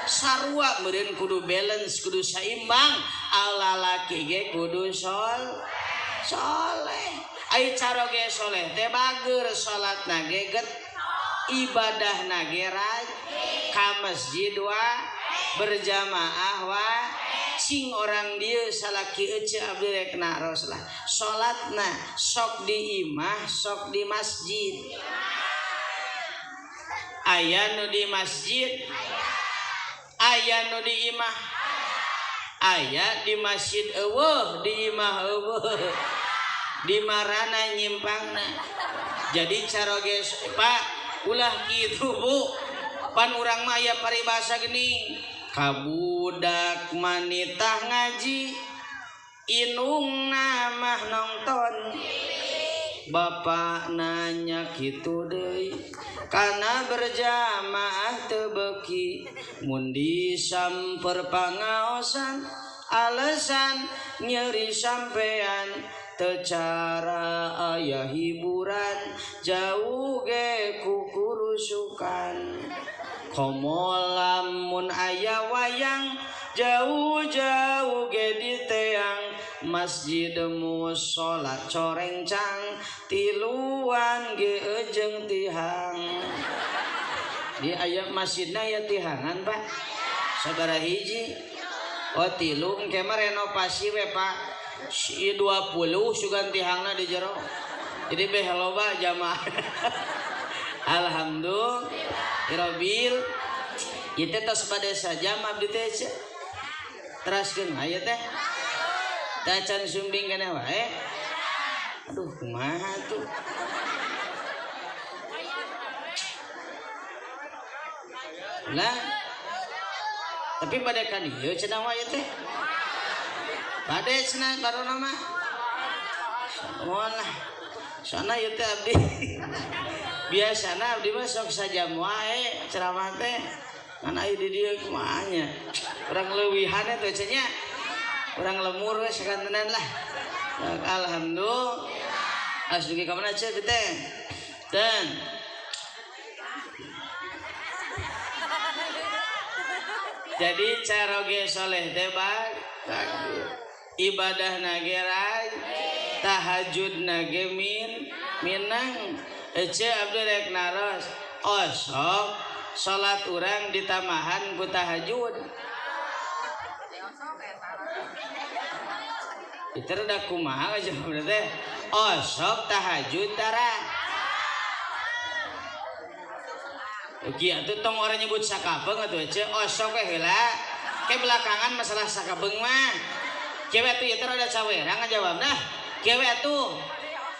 sarua meureun kudu balance kudu saimbang alalaki ge kudu soleh ai caroge soleh teh bager salatna ge get ibadahna ge rajin ka masjid wa berjamaah wa cing orang dia salaki ece abdi rek naros lah salatna sok di imah sok di masjid aya nu di masjid aya nu di imah aya di masjid eueuh di imah eueuh. Di marana nyimpangna. Jadi caroge Pak ulah kitu Bu. Pan urang mah aya paribasa geuning. Kabudak manitah ngaji inungna mah nonton. Bapak nanya kitu deui kana berjamaah teu beuki mun disamper pangaosan alasan nyeri sampean teu cara aya hiburan jauh ge kukurusukan komo lamun aya wayang jauh-jauh ge diteang masjid mushola corencang tiluan ge jeung tihang. Di aya masjidna aya tihangan Pak sabaraha hiji? Oh tilu engke mah renovasi we Pak si 20 sugan tihangna di jero jadi beh loba jamaah. Alhamdulillah Robil ieu teh tos bade sajam abdi teh teraskeun aya teh tacan sumbing kana wae. Aduh kumaha tuh. Lah tapi bade ka dieu cenah wae teh. Bade cenah barono mah. Moal lah. Soalna ieu teh abdi. Biasana abdi mah sok sajam wae ceramah teh. Ngan aya di dieu kumaha nya. Urang leuwihan teh cenah. Urang lemur we sakantenan lah. Alhamdulillah. As dugi ka mana ceuk teh? Dan jadi caroge soleh teh bagus. Ibadahna ge rajin, tahajudna ge minang. Ece abdi rek naros osok salat urang ditamahan ku tahajud. Itu udah kumaha jawabna teh osok tahajud tara. Oke atuh tong orang nyebut sakabeung atuh ece osok we heula. Ke belakangan masalah sakabeung mah. Kieu atuh ieu teh rada cawerang ngajawabna. Kieu atuh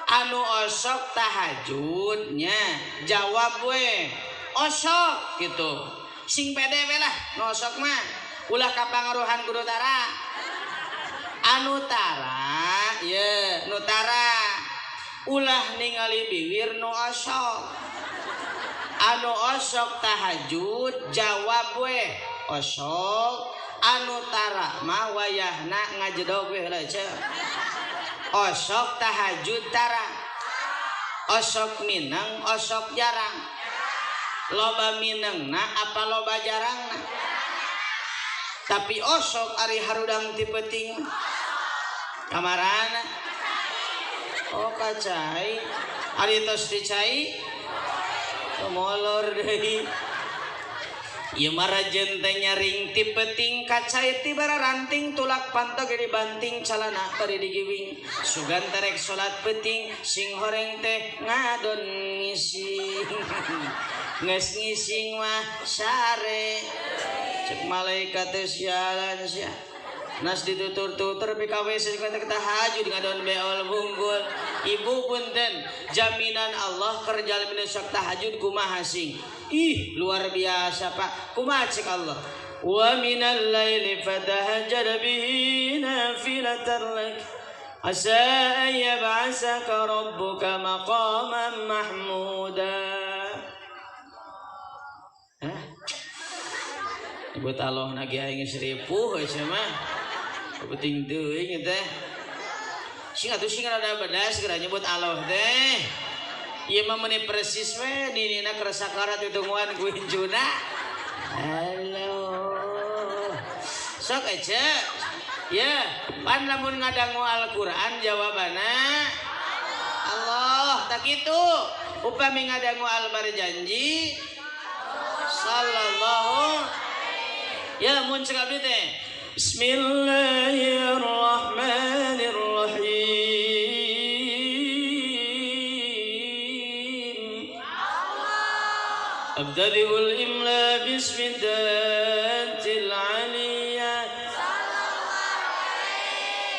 anu osok tahajudnya jawab we osok gitu. Sing pede we lah nu osok mah ulah kapangaruhan kudu tara. Anu tara ye nu tara ulah ningali biwir nu osok. Anu osok tahajud jawab we osok. Anu tara mah wayahna ngajedog we heula ceu. Osok tahajud tara. Osok minang osok jarang. Loba minangna apa loba jarangna? Tapi osok ari harudang ti peuting. Kamarana? Oh kacai. Ari tos dicai molor deui. Ieu mah rajeun teh nyaring ti peuting kacai ti bararanting tulak panto ge dibanting calana bari digiwing. Sugan terek salat peuting sing horeng teh ngadon ngising. Geus ngising mah sare. Cek malaikat teh sialan sia. Nas ditutur-tutur pika WC kata tahajud ngadon beol bunggul. Ibu punten jaminan Allah keur jalmi nu sok tahajud kumaha sing. Ih luar biasa Pak. Kumaha cek Allah? Wa minal laili fatahajjad bihi nafilatan lak asa an yab'asaka rabbuka maqaman mahmuda. Hah? Ibu Allah nagi aing geus ripuh we mah. Penting teuing teh. Sing atuh sing rada bedas geura nyebut Allah teh. Ieu mah meuni persis we ninina keur sakarat ditungguan ku incuna. Halo. Sok ece. Ya, pan lamun ngadangu Al-Qur'an jawabanna Allah. Tak kitu. Upami ngadangu Al-Barjanji sallallahu. Ya mun cek abdi teh. Bismillahirrahmanirrahim. Abtadi'ul imla bismi dzatil aliyah.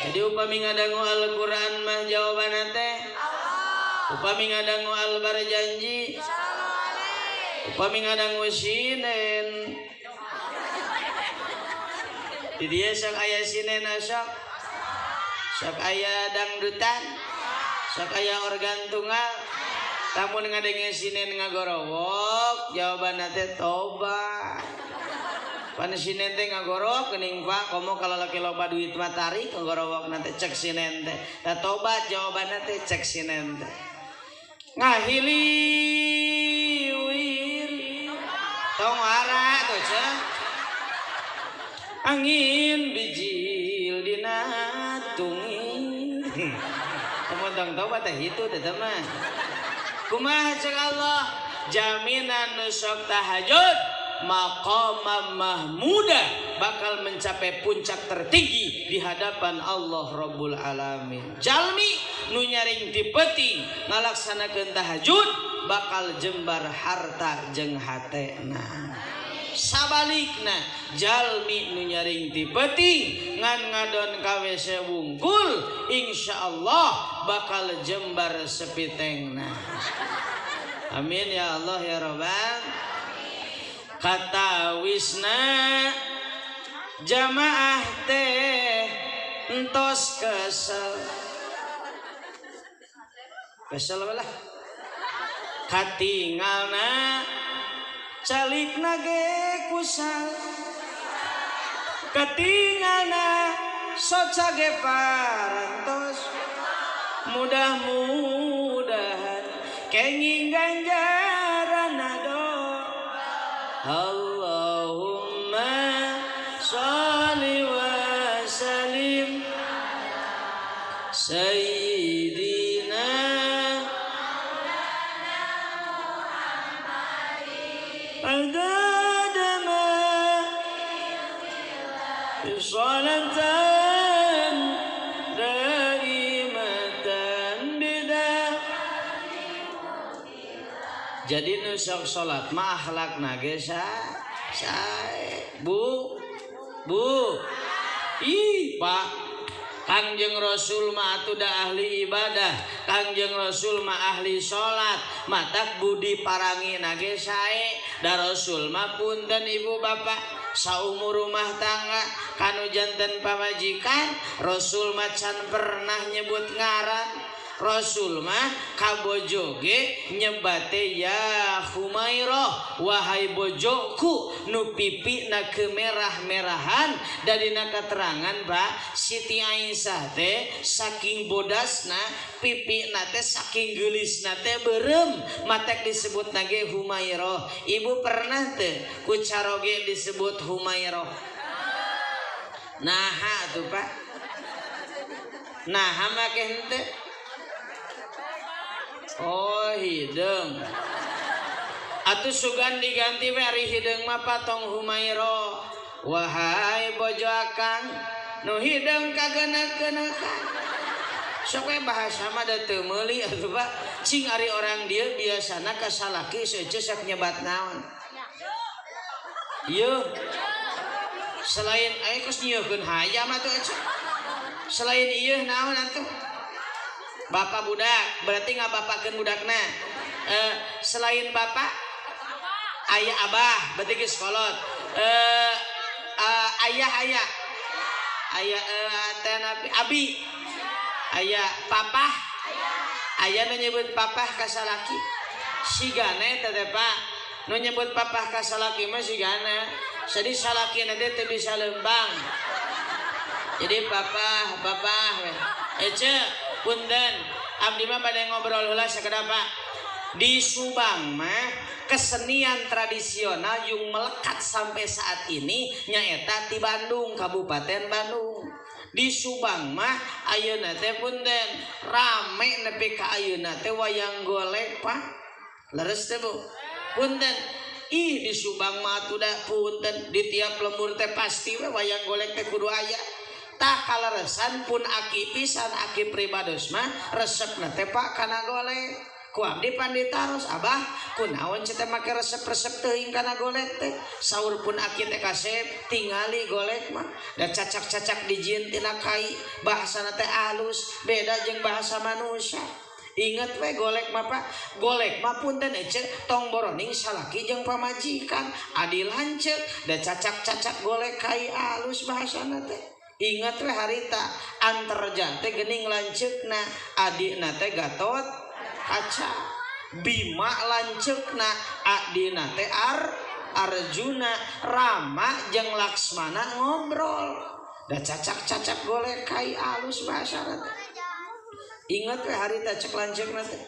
Jadi upami ngadangu Al-Qur'an mah jawabanna teh Allah. Upami ngadangu Al-Barjanji upami ngadangu sinen di dieu sok aya sinen sok sok aya dangdutan sok aya organ tunggal lamun ngadenge sinen ngagorowok jawabanna teh tobat. Pan sinen teh ngagorowok geuning Pak komo kalalaki loba duit mah tarik ngagorowokna teh cek sinen teh tah tobat jawabanna teh cek sinen teh ngahili wir tong wara tuh cek angin bijil dina tunging teman tong tobat teh itu teh mah kumaha cek Allah jaminan nu sok tahajud maqamam mahmuda bakal mencapai puncak tertinggi di hadapan Allah Rabbul Alamin. Jalmi nu nyaring ti peuting ngalaksanakeun tahajud bakal jembar harta jeung hatena. Sabalikna jalmi nu nyaring ti peuting ngan ngadon ka WC wungkul insyaallah bakal jembar sepitengna. Amin ya Allah ya Rabbal. Kata wisna jamaah teh entos kesel kesel lah katingalna calikna ge kusal katingalna soca ge parantos mudah-mudahan kenging ganjaran ado. Allahumma sholli wa sallim sayyidina adada ma sholatan daimatan bida. Jadi nu sok salat mah akhlakna ge sae. Bu bu ih Pak Kangjeng Rasul mah atuh da ahli ibadah, Kangjeng Rasul mah ahli salat, matak budi parangina ge sae. Da Rasul mah punten ibu bapak saumur rumah tangga kanu janten pamajikan, Rasul mah can pernah nyebut ngaran. Rasul mah kabojo ge nyebate ya Humairah, wahai bojoku nu pipina kemerah-merahan. Dadina keterangan Pak Siti Aisyah teh saking bodasna pipina teh saking geulisna teh beureum matek disebut nage Humairah. Ibu pernah teh ku caroge disebut Humairah? Naha tuh Pak, naha make henteu? Oh hideung atuh sugan diganti we ari hideung mah patong Humairo. Wahai bojo akang nu hideung kagenek-genekan. Sok we bahasa mah da teu meuli atuh Pak. Cing ari orang dieu biasana ka salaki seuceut sok nyebat naon? Ieu selain aya kos nyieun hayam atuh ece. Selain ieu naon atuh? Bapak budak berarti ngabapakeun budakna. Selain bapak ayah abah berarti geus kolot. Ayah ayah ayah teh abi ayah papah ayah nu nyebut papah ka salaki sigana eta teh Pak nu nyebut papah ka salaki mah sigana jadi salakina teh teu bisa lembang jadi papah papah we ece punten abdi mah bade ngobrol heula sakedap Pak. Di Subang mah kesenian tradisional yang melekat sampai saat ini nyaeta ti Bandung, Kabupaten Bandung. Di Subang mah ayeuna teh punten rame nepi ka ayeuna teh wayang golek Pak. Leres teh Bu? Punten. Ih di Subang mah atuh da punten di tiap lembur teh pasti we wayang golek teh kudu aya. Tah kaleresan pun aki pisan aki pribados mah resepna teh Pak kana golek. Ku abdi panditaros abah kunaon cenah teh make resep-resep teuing kana golek teh. Saur pun aki teh kasep tingali golek mah da cacak-cacak dijieun tina kai bahasana teh alus beda jeung bahasa manusia. Ingat we golek mah Pak, golek mah punten ece tong boroning salaki jeung pamajikan adil lanceuk da cacak-cacak golek kai alus bahasana teh. Ingat we harita antarja teh geuning lanceukna adina teh Gatot Kaca, Bima lanceukna adina teh Arjuna, Rama jeung Laksmana ngobrol da cacak-cacak golek kai alus bahasana teh. Ingat we harita cek lanceukna teh.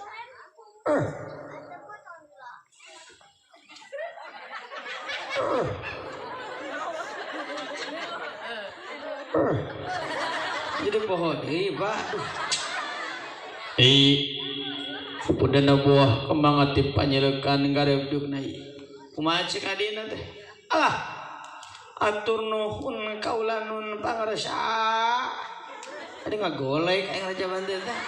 Jadi poho deui Pak. Pudana buah kembang ati panyelekan garebdugna ieu. Kumaha cek adina teh? Alah atur nuhun kaula nun pangarsa. Adi ngagolek aing raja banten teh.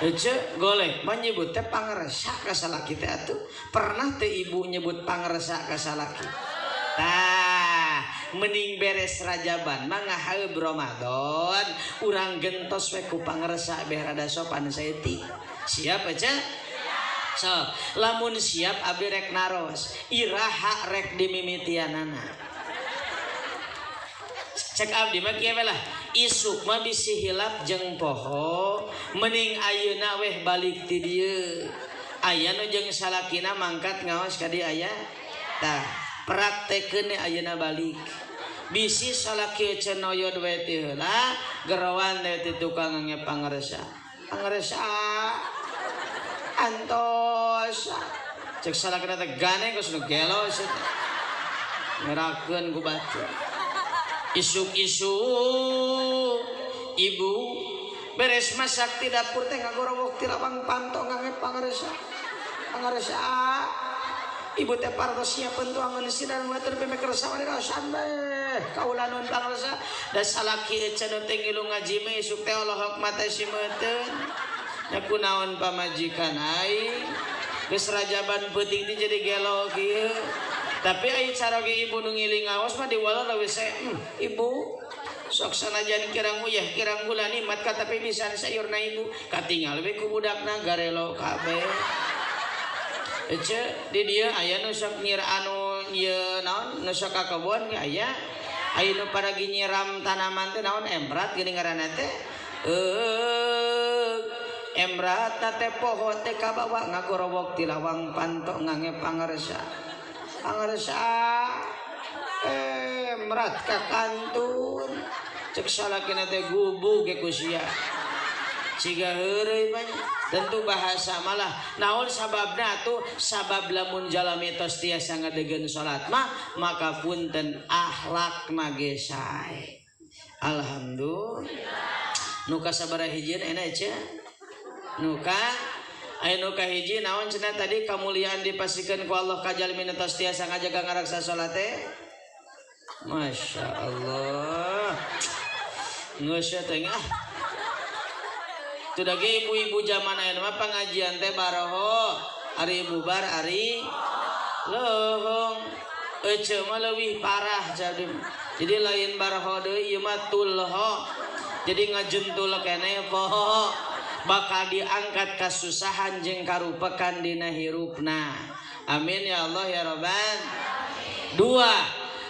Ece golek mah nyebut teh pangarsa ka salaki teh atuh. Pernah teh ibu nyebut pangarsa ka salaki? Tah, mending beres rajaban mah ngahaeub Ramadan, urang gentos we ku pangarsa beh rada sopan saeutik. Siap aja? So, lamun siap abdi rek naros, iraha rek dimimitianana. Cek abdi mah kieu we lah, isuk mah bisi hilap jeung poho, mending ayeuna weh balik ti dieu. Aya nu jeung salakina mangkat ngaos ka dieu aya? Tah, praktekeun ayeuna balik. Bisi salaki cenoyod we ti heula, gerowan teh ti tukang nge pangarsa. Pangarsa antos cek salakina teh gane geus nu gelo sia teh. Ngerakeun ku batur. Isuk-isuk ibu beres masak di dapur teh ngagorowok ti lawang panto ngange pangarsa. Pangarsa ibu teh parantos nyiapkeun tuangan sidan watur beme kersa wani raosan bae kaula nuhun pangarsa da salaki ece nu teh ngilu ngaji mah isuk teh olohok mata si meuteun nya kunaon pamajikan aing geus rajaban peuting teh jadi gelo kieu. Tapi ai caroge ibu nu ngiling ngaos mah diwaler leuwih ibu sok sanajan kirang uyah kirang gula nikmat ka tapi bisa sayurna ibu katingal we ku budakna garelo kabeh. Ece di dieu aya nu sok nyir anu ieu naon nu sok ka kebon ge aya. Aya nu paragi nyiram tanaman teh naon emrat geuning ngaranna teh. Emrat teh poho teh kabawa ngagorowok ti lawang panto ngange pangarsa. Pangarsa emrat ka kantun. Cek salakina teh gubug ge ku sia. Siga heureuy banyak. Tentu bahasa malah naon sababna atuh sabab lamun jalmi tos tiasa ngadegeun salat mah maka punten akhlakna ge sae. Alhamdulillah. Nu kasabaraha hijieun enak ece? Nu ka aya nu kahiji naon cenah tadi kamuliaan dipasikeun ku Allah ka jalmi nu tos tiasa ngajaga ngaraksa salat teh? Masya Allah. Geus teh ah. Sudah ge ibu-ibu zaman ayeuna mah pengajian teh baroho, ari bubar ari lohong. Ece mah leuwih parah jadi. Jadi lain baroho deui ieu mah tulho. Jadi ngajentul keneh poho bakal diangkat kasusahan jeung karupekan dina hirupna. Amin ya Allah ya Rabbal. Dua,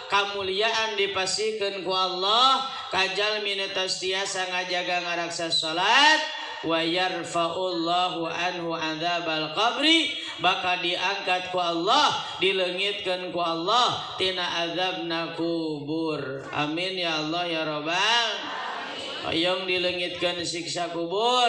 kamuliaan dipasikeun ku Allah ka jalmi nu tos tiasa ngajaga ngaraksa salat. Wa yarfa'ullahu anhu adzabal qabri bakal diangkat ku Allah dileungitkeun ku Allah tina azabna kubur. Amin ya Allah ya Rabbal. Hayang dileungitkeun siksa kubur,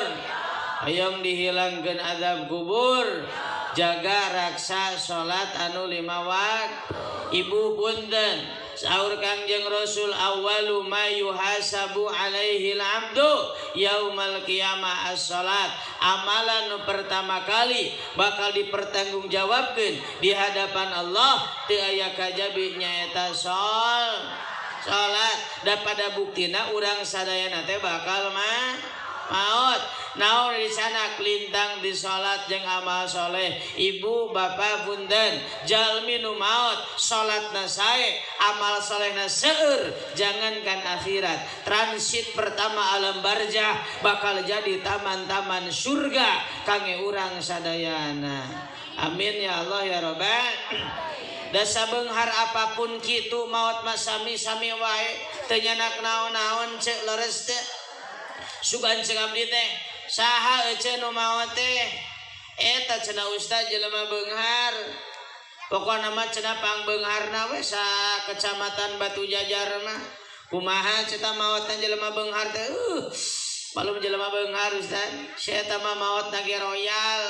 hayang dihilangkeun azab kubur. Jaga raksa salat anu lima waktu. Ibu punten saur Kangjeng Rasul awwalu ma yuhasabu alaihi al-abdu yaumal qiyamah as-salat. Amalan nu pertama kali bakal dipertanggungjawabkeun di hadapan Allah teu aya kajabi nyaeta salat. Da pada buktina urang sadayana teh bakal maot. Naon di sana lintang di salat jeung amal soleh. Ibu bapak punten, jalmi nu maot salatna sae, amal solehna seueur, jangankan akhirat, transit pertama alam barzah bakal jadi taman-taman surga kangge urang sadayana. Amin ya Allah ya Rabbal. Dasa beunghar apapun kitu maot mah sami-sami wae, teu nyanak naon-naon ceuk leres teh. Sugan ceuk abdi teh, saha ece nu maot teh? Eta cenah ustaz jelema beunghar. Pokona mah cenah pangbeungharna we sa kecamatan Batu Jajar mah. Kumaha cenah maotna jelema beunghar teh? Malum jelema beunghar ustaz. Si eta mah maotna ge royal.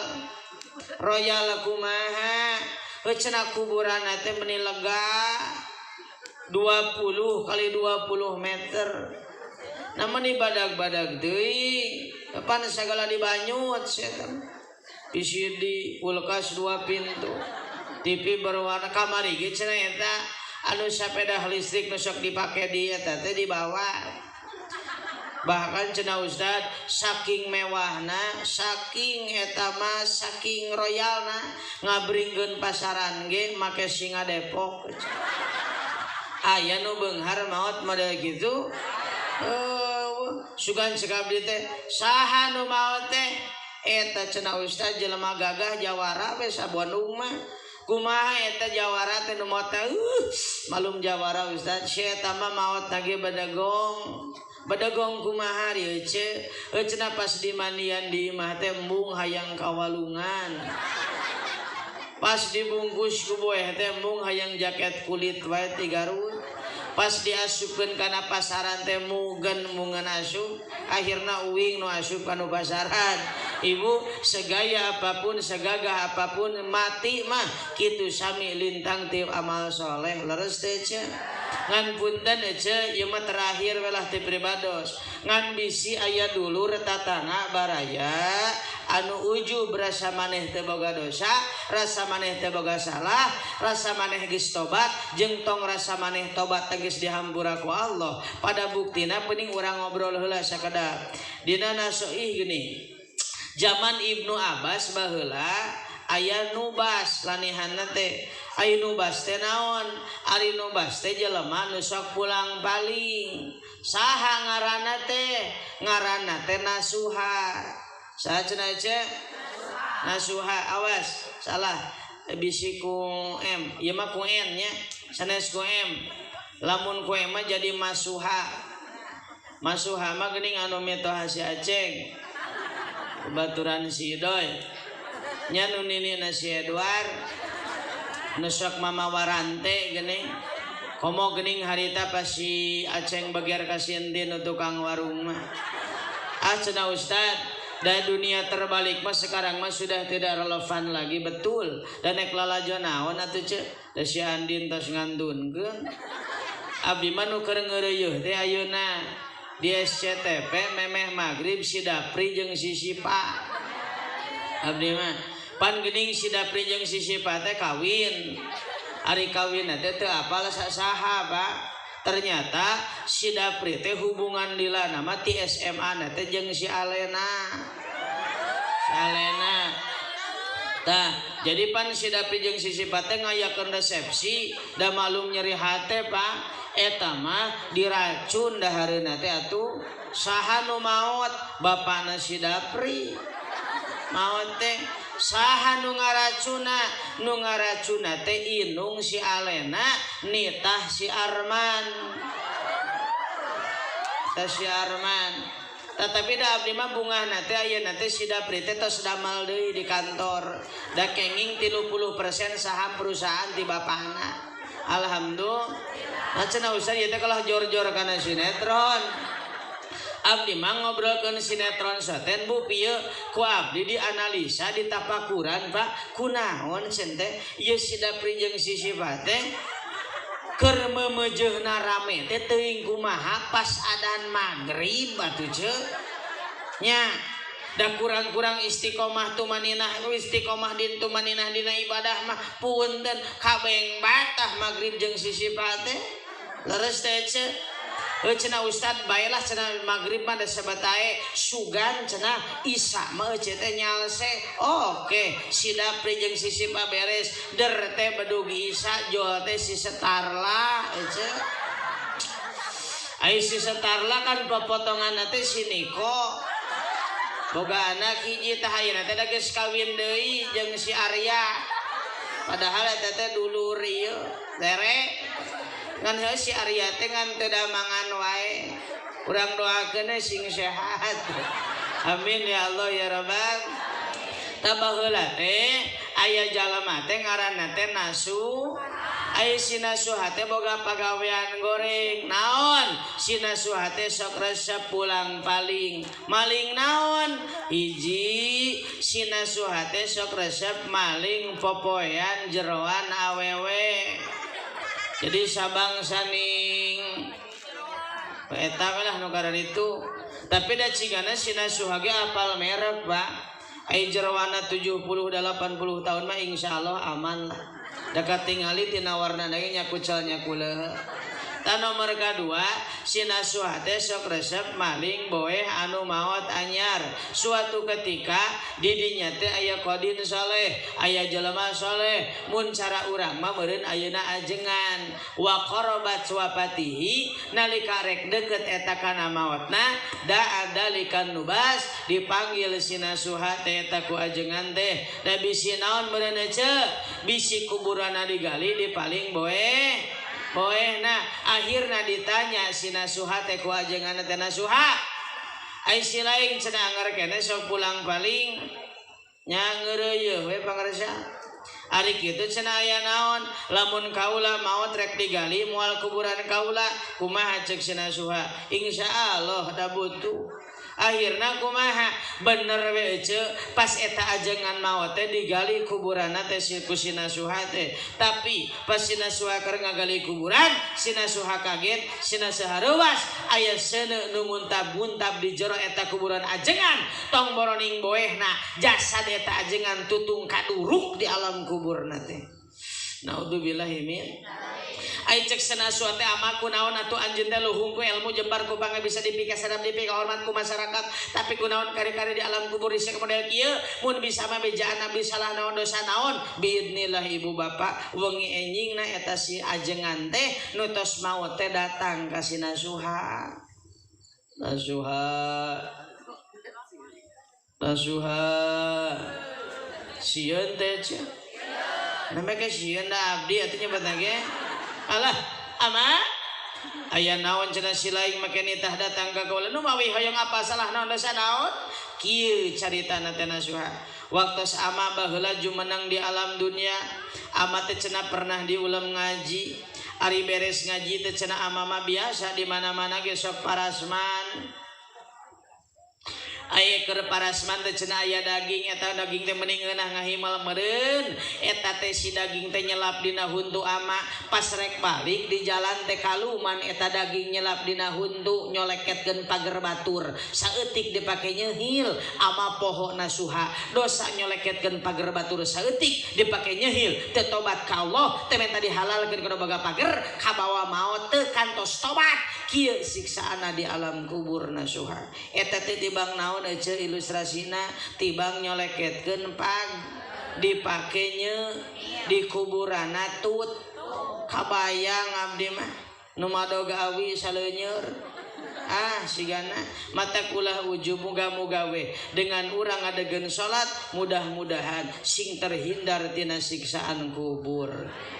Royal kumaha? Cenah kuburanna teh meni lega 20 kali 20 meter. Namun badag-badag deui, pan sagala dibanyut setan. PCD kulkas 2 pintu, TV berwarna kamari ge cenah eta anu sapeda listrik nu sok dipake di eta teh dibawa. Bahkan cenah ustad saking mewahna, saking eta mah saking royalna ngabringkeun pasaran ge make singa Depok. Aya nu beunghar maot model kitu. Sugan cek abdi teh saha nu maot teh? Eta cenah ustaz jelema gagah jawara we sa Bandung mah. Kumaha eta jawara teh nu maot teh? Malum jawara ustaz, si eta mah maot ge bedegong. Bedegong kumaha ieu ce? Cenah pas dimandian di imah teh embung hayang kawalungan. Pas dibungkus ku boeh teh embung hayang jaket kulit wae tigarut. Pas diasupkeun kana pasaran teh mugen mungan asup, akhirna uing nu asup kanu pasaran. Ibu segaya apapun, segagah apapun mati mah kitu sami lintang ti amal soleh leres teh ce. Ngan punten ce ieu mah terakhir welah ti pribados. Ngan bisi aya dulur tatangga baraya anu ujub rasa maneh teu boga dosa, rasa maneh teu boga salah, rasa maneh geus tobat, jeung tong rasa maneh tobat teh geus dihampura ku Allah. Pada buktina penting urang ngobrol heula sakedap. Dina nasoih geuning. Zaman Ibnu Abbas baheula aya nubas lanihanna teh. Aya nubas teh naon? Ari nubas teh jelema nu sok pulang paling. Saha ngaranna teh? Ngaranna teh Nasuha. Saha cenah ce? Nasuha. Awas, salah. Bisi ku M, ieu mah ku N nya, sanes ku M. Lamun ku M mah jadi Masuha. Masuha mah geuning anu mitoha si Aceng. Baturan si Idoy. Nya nu ninina si Edward. Nu sok mama warante geuning. Komo geuning harita pas si Aceng bagiar ka si Entin nu tukang warung mah. Ah cenah ustad, dan dunia terbalik mah sekarang mah sudah tidak relevan lagi, betul. Dan nek lalajo naon atuh ce? Da si Andin tos ngantunkeun. Abdi mah nu keur ngeureuyeuh teh ayeuna di SCTV memeh magrib si Dapri jeung si Sipa. Abdi mah pan geuning si Dapri jeung si Sipa teh kawin. Ari kawinna teh teu apal saha, Pak. Ternyata si Dapri teh hubungan lila nama ti SMA na teh jeung si Alena. Si Alena. Tah, jadi pan si Dapri jeung si Sipa teh ngayakeun resepsi, da malum nyeri hate, Pak. Eta mah diracun dahareuna teh atuh. Saha nu maot? Bapana si Dapri. Maot teh saha nu ngaracuna? Nu ngaracuna teh inung si Alena, nitah si Arman. Tah si Arman. Tetapi da abdi mah bungahna teh ayeuna teh si Dapri teh tos damal deui di kantor. Da kenging 30% saham perusahaan ti bapana. Alhamdulillah. Nah cenah ustaz ieu teh kalah jor-jor kana sinetron. Abdi mah ngobrolkeun sinetron soten bu pieu ku abdi dianalisa ditapakuran Pak kunaon cenah teh ieu si Dapri jeung si Sipa teh keur meumeujeuna rame teh teuing kumaha pas adan magrib atuh ce nya da kurang-kurang istiqomah tumaninah istiqomah din tumaninah dina ibadah mah punten kabeng batah magrib jeung si Sipa teh leres teh ce. Cenah ustad baelah cenah maghrib mah da sabatae sugan cenah isya mah ece teh nyalse. Oke, si Dapri jeung si Sipa beres der teh bedug isya jol teh si Setarla ece. Ai si Setarla kan popotongan teh si Niko. Boga anak hiji tah ayeuna teh da geus kawin deui jeung si Arya. Padahal eta teh dulur ieu tere. Ngan heuh si Arya teh ngan teu damangan wae. Urang doakeun sing sehat. Amin ya Allah ya Rabbal. Tah baheula teh aya jalma teh ngaranna teh Nasu. Ai si Nasuha teh boga pagawean goreng. Naon? Si Nasuha teh sok resep pulang paling. Maling naon? Hiji, si Nasuha teh sok resep maling popoean jeroan awewe. Jadi sabang saning eta lah nu kararitu. Tapi da cigana si Nasuha ge apal merek, Pak. Ai jeroana 70 80 tahun mah insyaallah aman lah. Da katingali tina warna ge nya kucel nya kuleuh. Tah nomor kadua si Nasuha teh sok resep maling boeh anu maot anyar. Suatu ketika didinya teh aya qadin soleh, aya jelema soleh. Mun cara urang mah meureun ayeuna ajengan. Wa qarabat wafatihi nalika rek deukeut eta kana maotna da adalikan nubas dipanggil si Nasuha teh eta ku ajengan teh. Da bisi naon meureun ece? Bisi kuburanna digali dipaling boeh. Boehna akhirna ditanya si Nasuha teh ku ajenganna teh Nasuha. Ai si lain cenah anger keneh sok pulang paling nya ngeureuyeuh we pangarsa. Ari kitu cenah aya naon lamun kaula maot rek digali moal kuburan kaula kumaha ceuk si Nasuha. Insyaallah da butuh. Akhirna kumaha bener we ece pas eta ajengan maot teh digali kuburanna teh ku si Nasuha teh. Tapi pas si Nasuha keur ngagali kuburan si Nasuha kaget, si Nasuha reuwas aya seuneu nu muntab-muntab di jero eta kuburan ajengan tong boroning boehna jasad eta ajengan tutung kaduruk di alam kuburna teh. Naudzubillahi min. Ai cek si Nasuha teh ama kunaon atuh anjeun teh luhung ku ilmu jembar ku bangga bisa dipikasadap dipikahormat ku masyarakat tapi kunaon kari-kari di alam kubur isih model kieu mun bisa mah bejaan abdi salah naon dosa naon biidnillah ibu bapak wengi enjingna eta si ajengan teh nu tos maot teh datang ka si Nasuha. Nasuha Nasuha sieun teh cenah. Namanya ke sieun da abdi atuh nyebatna ge. Alah, ama aya naon cenah si lain make nitah datang ka kaula nu mawi hoyong apa salah naon dosa naon? Kieu caritana teh Nasuha. Waktos ama baheula jumeneng di alam dunia, ama teh cenah pernah diulem ngaji. Ari beres ngaji teh cenah ama mah biasa di mana-mana ge sok parasman. Aya keur parasman teh cenah aya daging eta daging teh mending ngeunah ngahimal meureun eta teh si daging teh nyelap dina huntu ama pas rek balik di jalan teh kaluman eta daging nyelap dina huntu nyoleketkeun pager batur saeutik dipake nyehil ama poho Nasuha dosa nyoleketkeun pager batur saeutik dipake nyehil teu tobat ka Allah teh menta dihalalkeun kudu boga pager kabawa maot teu kantos tobat kieu siksaana di alam kubur Nasuha eta teh tibang naon ece ilustrasina tibang nyoleketkeun pag dipake nye di kuburanna tut kabayang abdi mah nu madoga awi saleuneur ah sigana mata kulah ujub muga-muga we dengan urang adegeun salat mudah-mudahan sing terhindar tina siksaan kubur.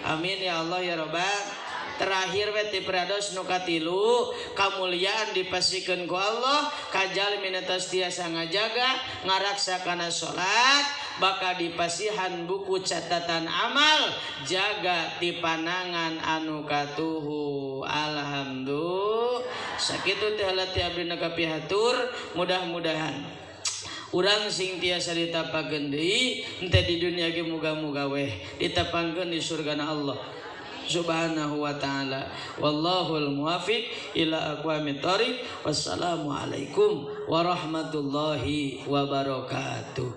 Amin ya Allah ya Rabbal. Terakhir we ti prados nu katilu kamuliaan dipasikeun ku Allah kajal minatas tiasa ngajaga ngaraksa kana salat bakal dipasihan buku catatan amal jaga ti panangan anu katuhu. Alhamdulillah sakitu teh halati abdi nu kapihatur mudah-mudahan urang sing tiasa ditapakeun deui henteu di dunia ge muga-muga weh ditapangkeun di surgana Allah Subhanahu wa ta'ala. Wallahul muwafiq ila aqwamit thoriq. Wassalamualaikum warahmatullahi wabarakatuh.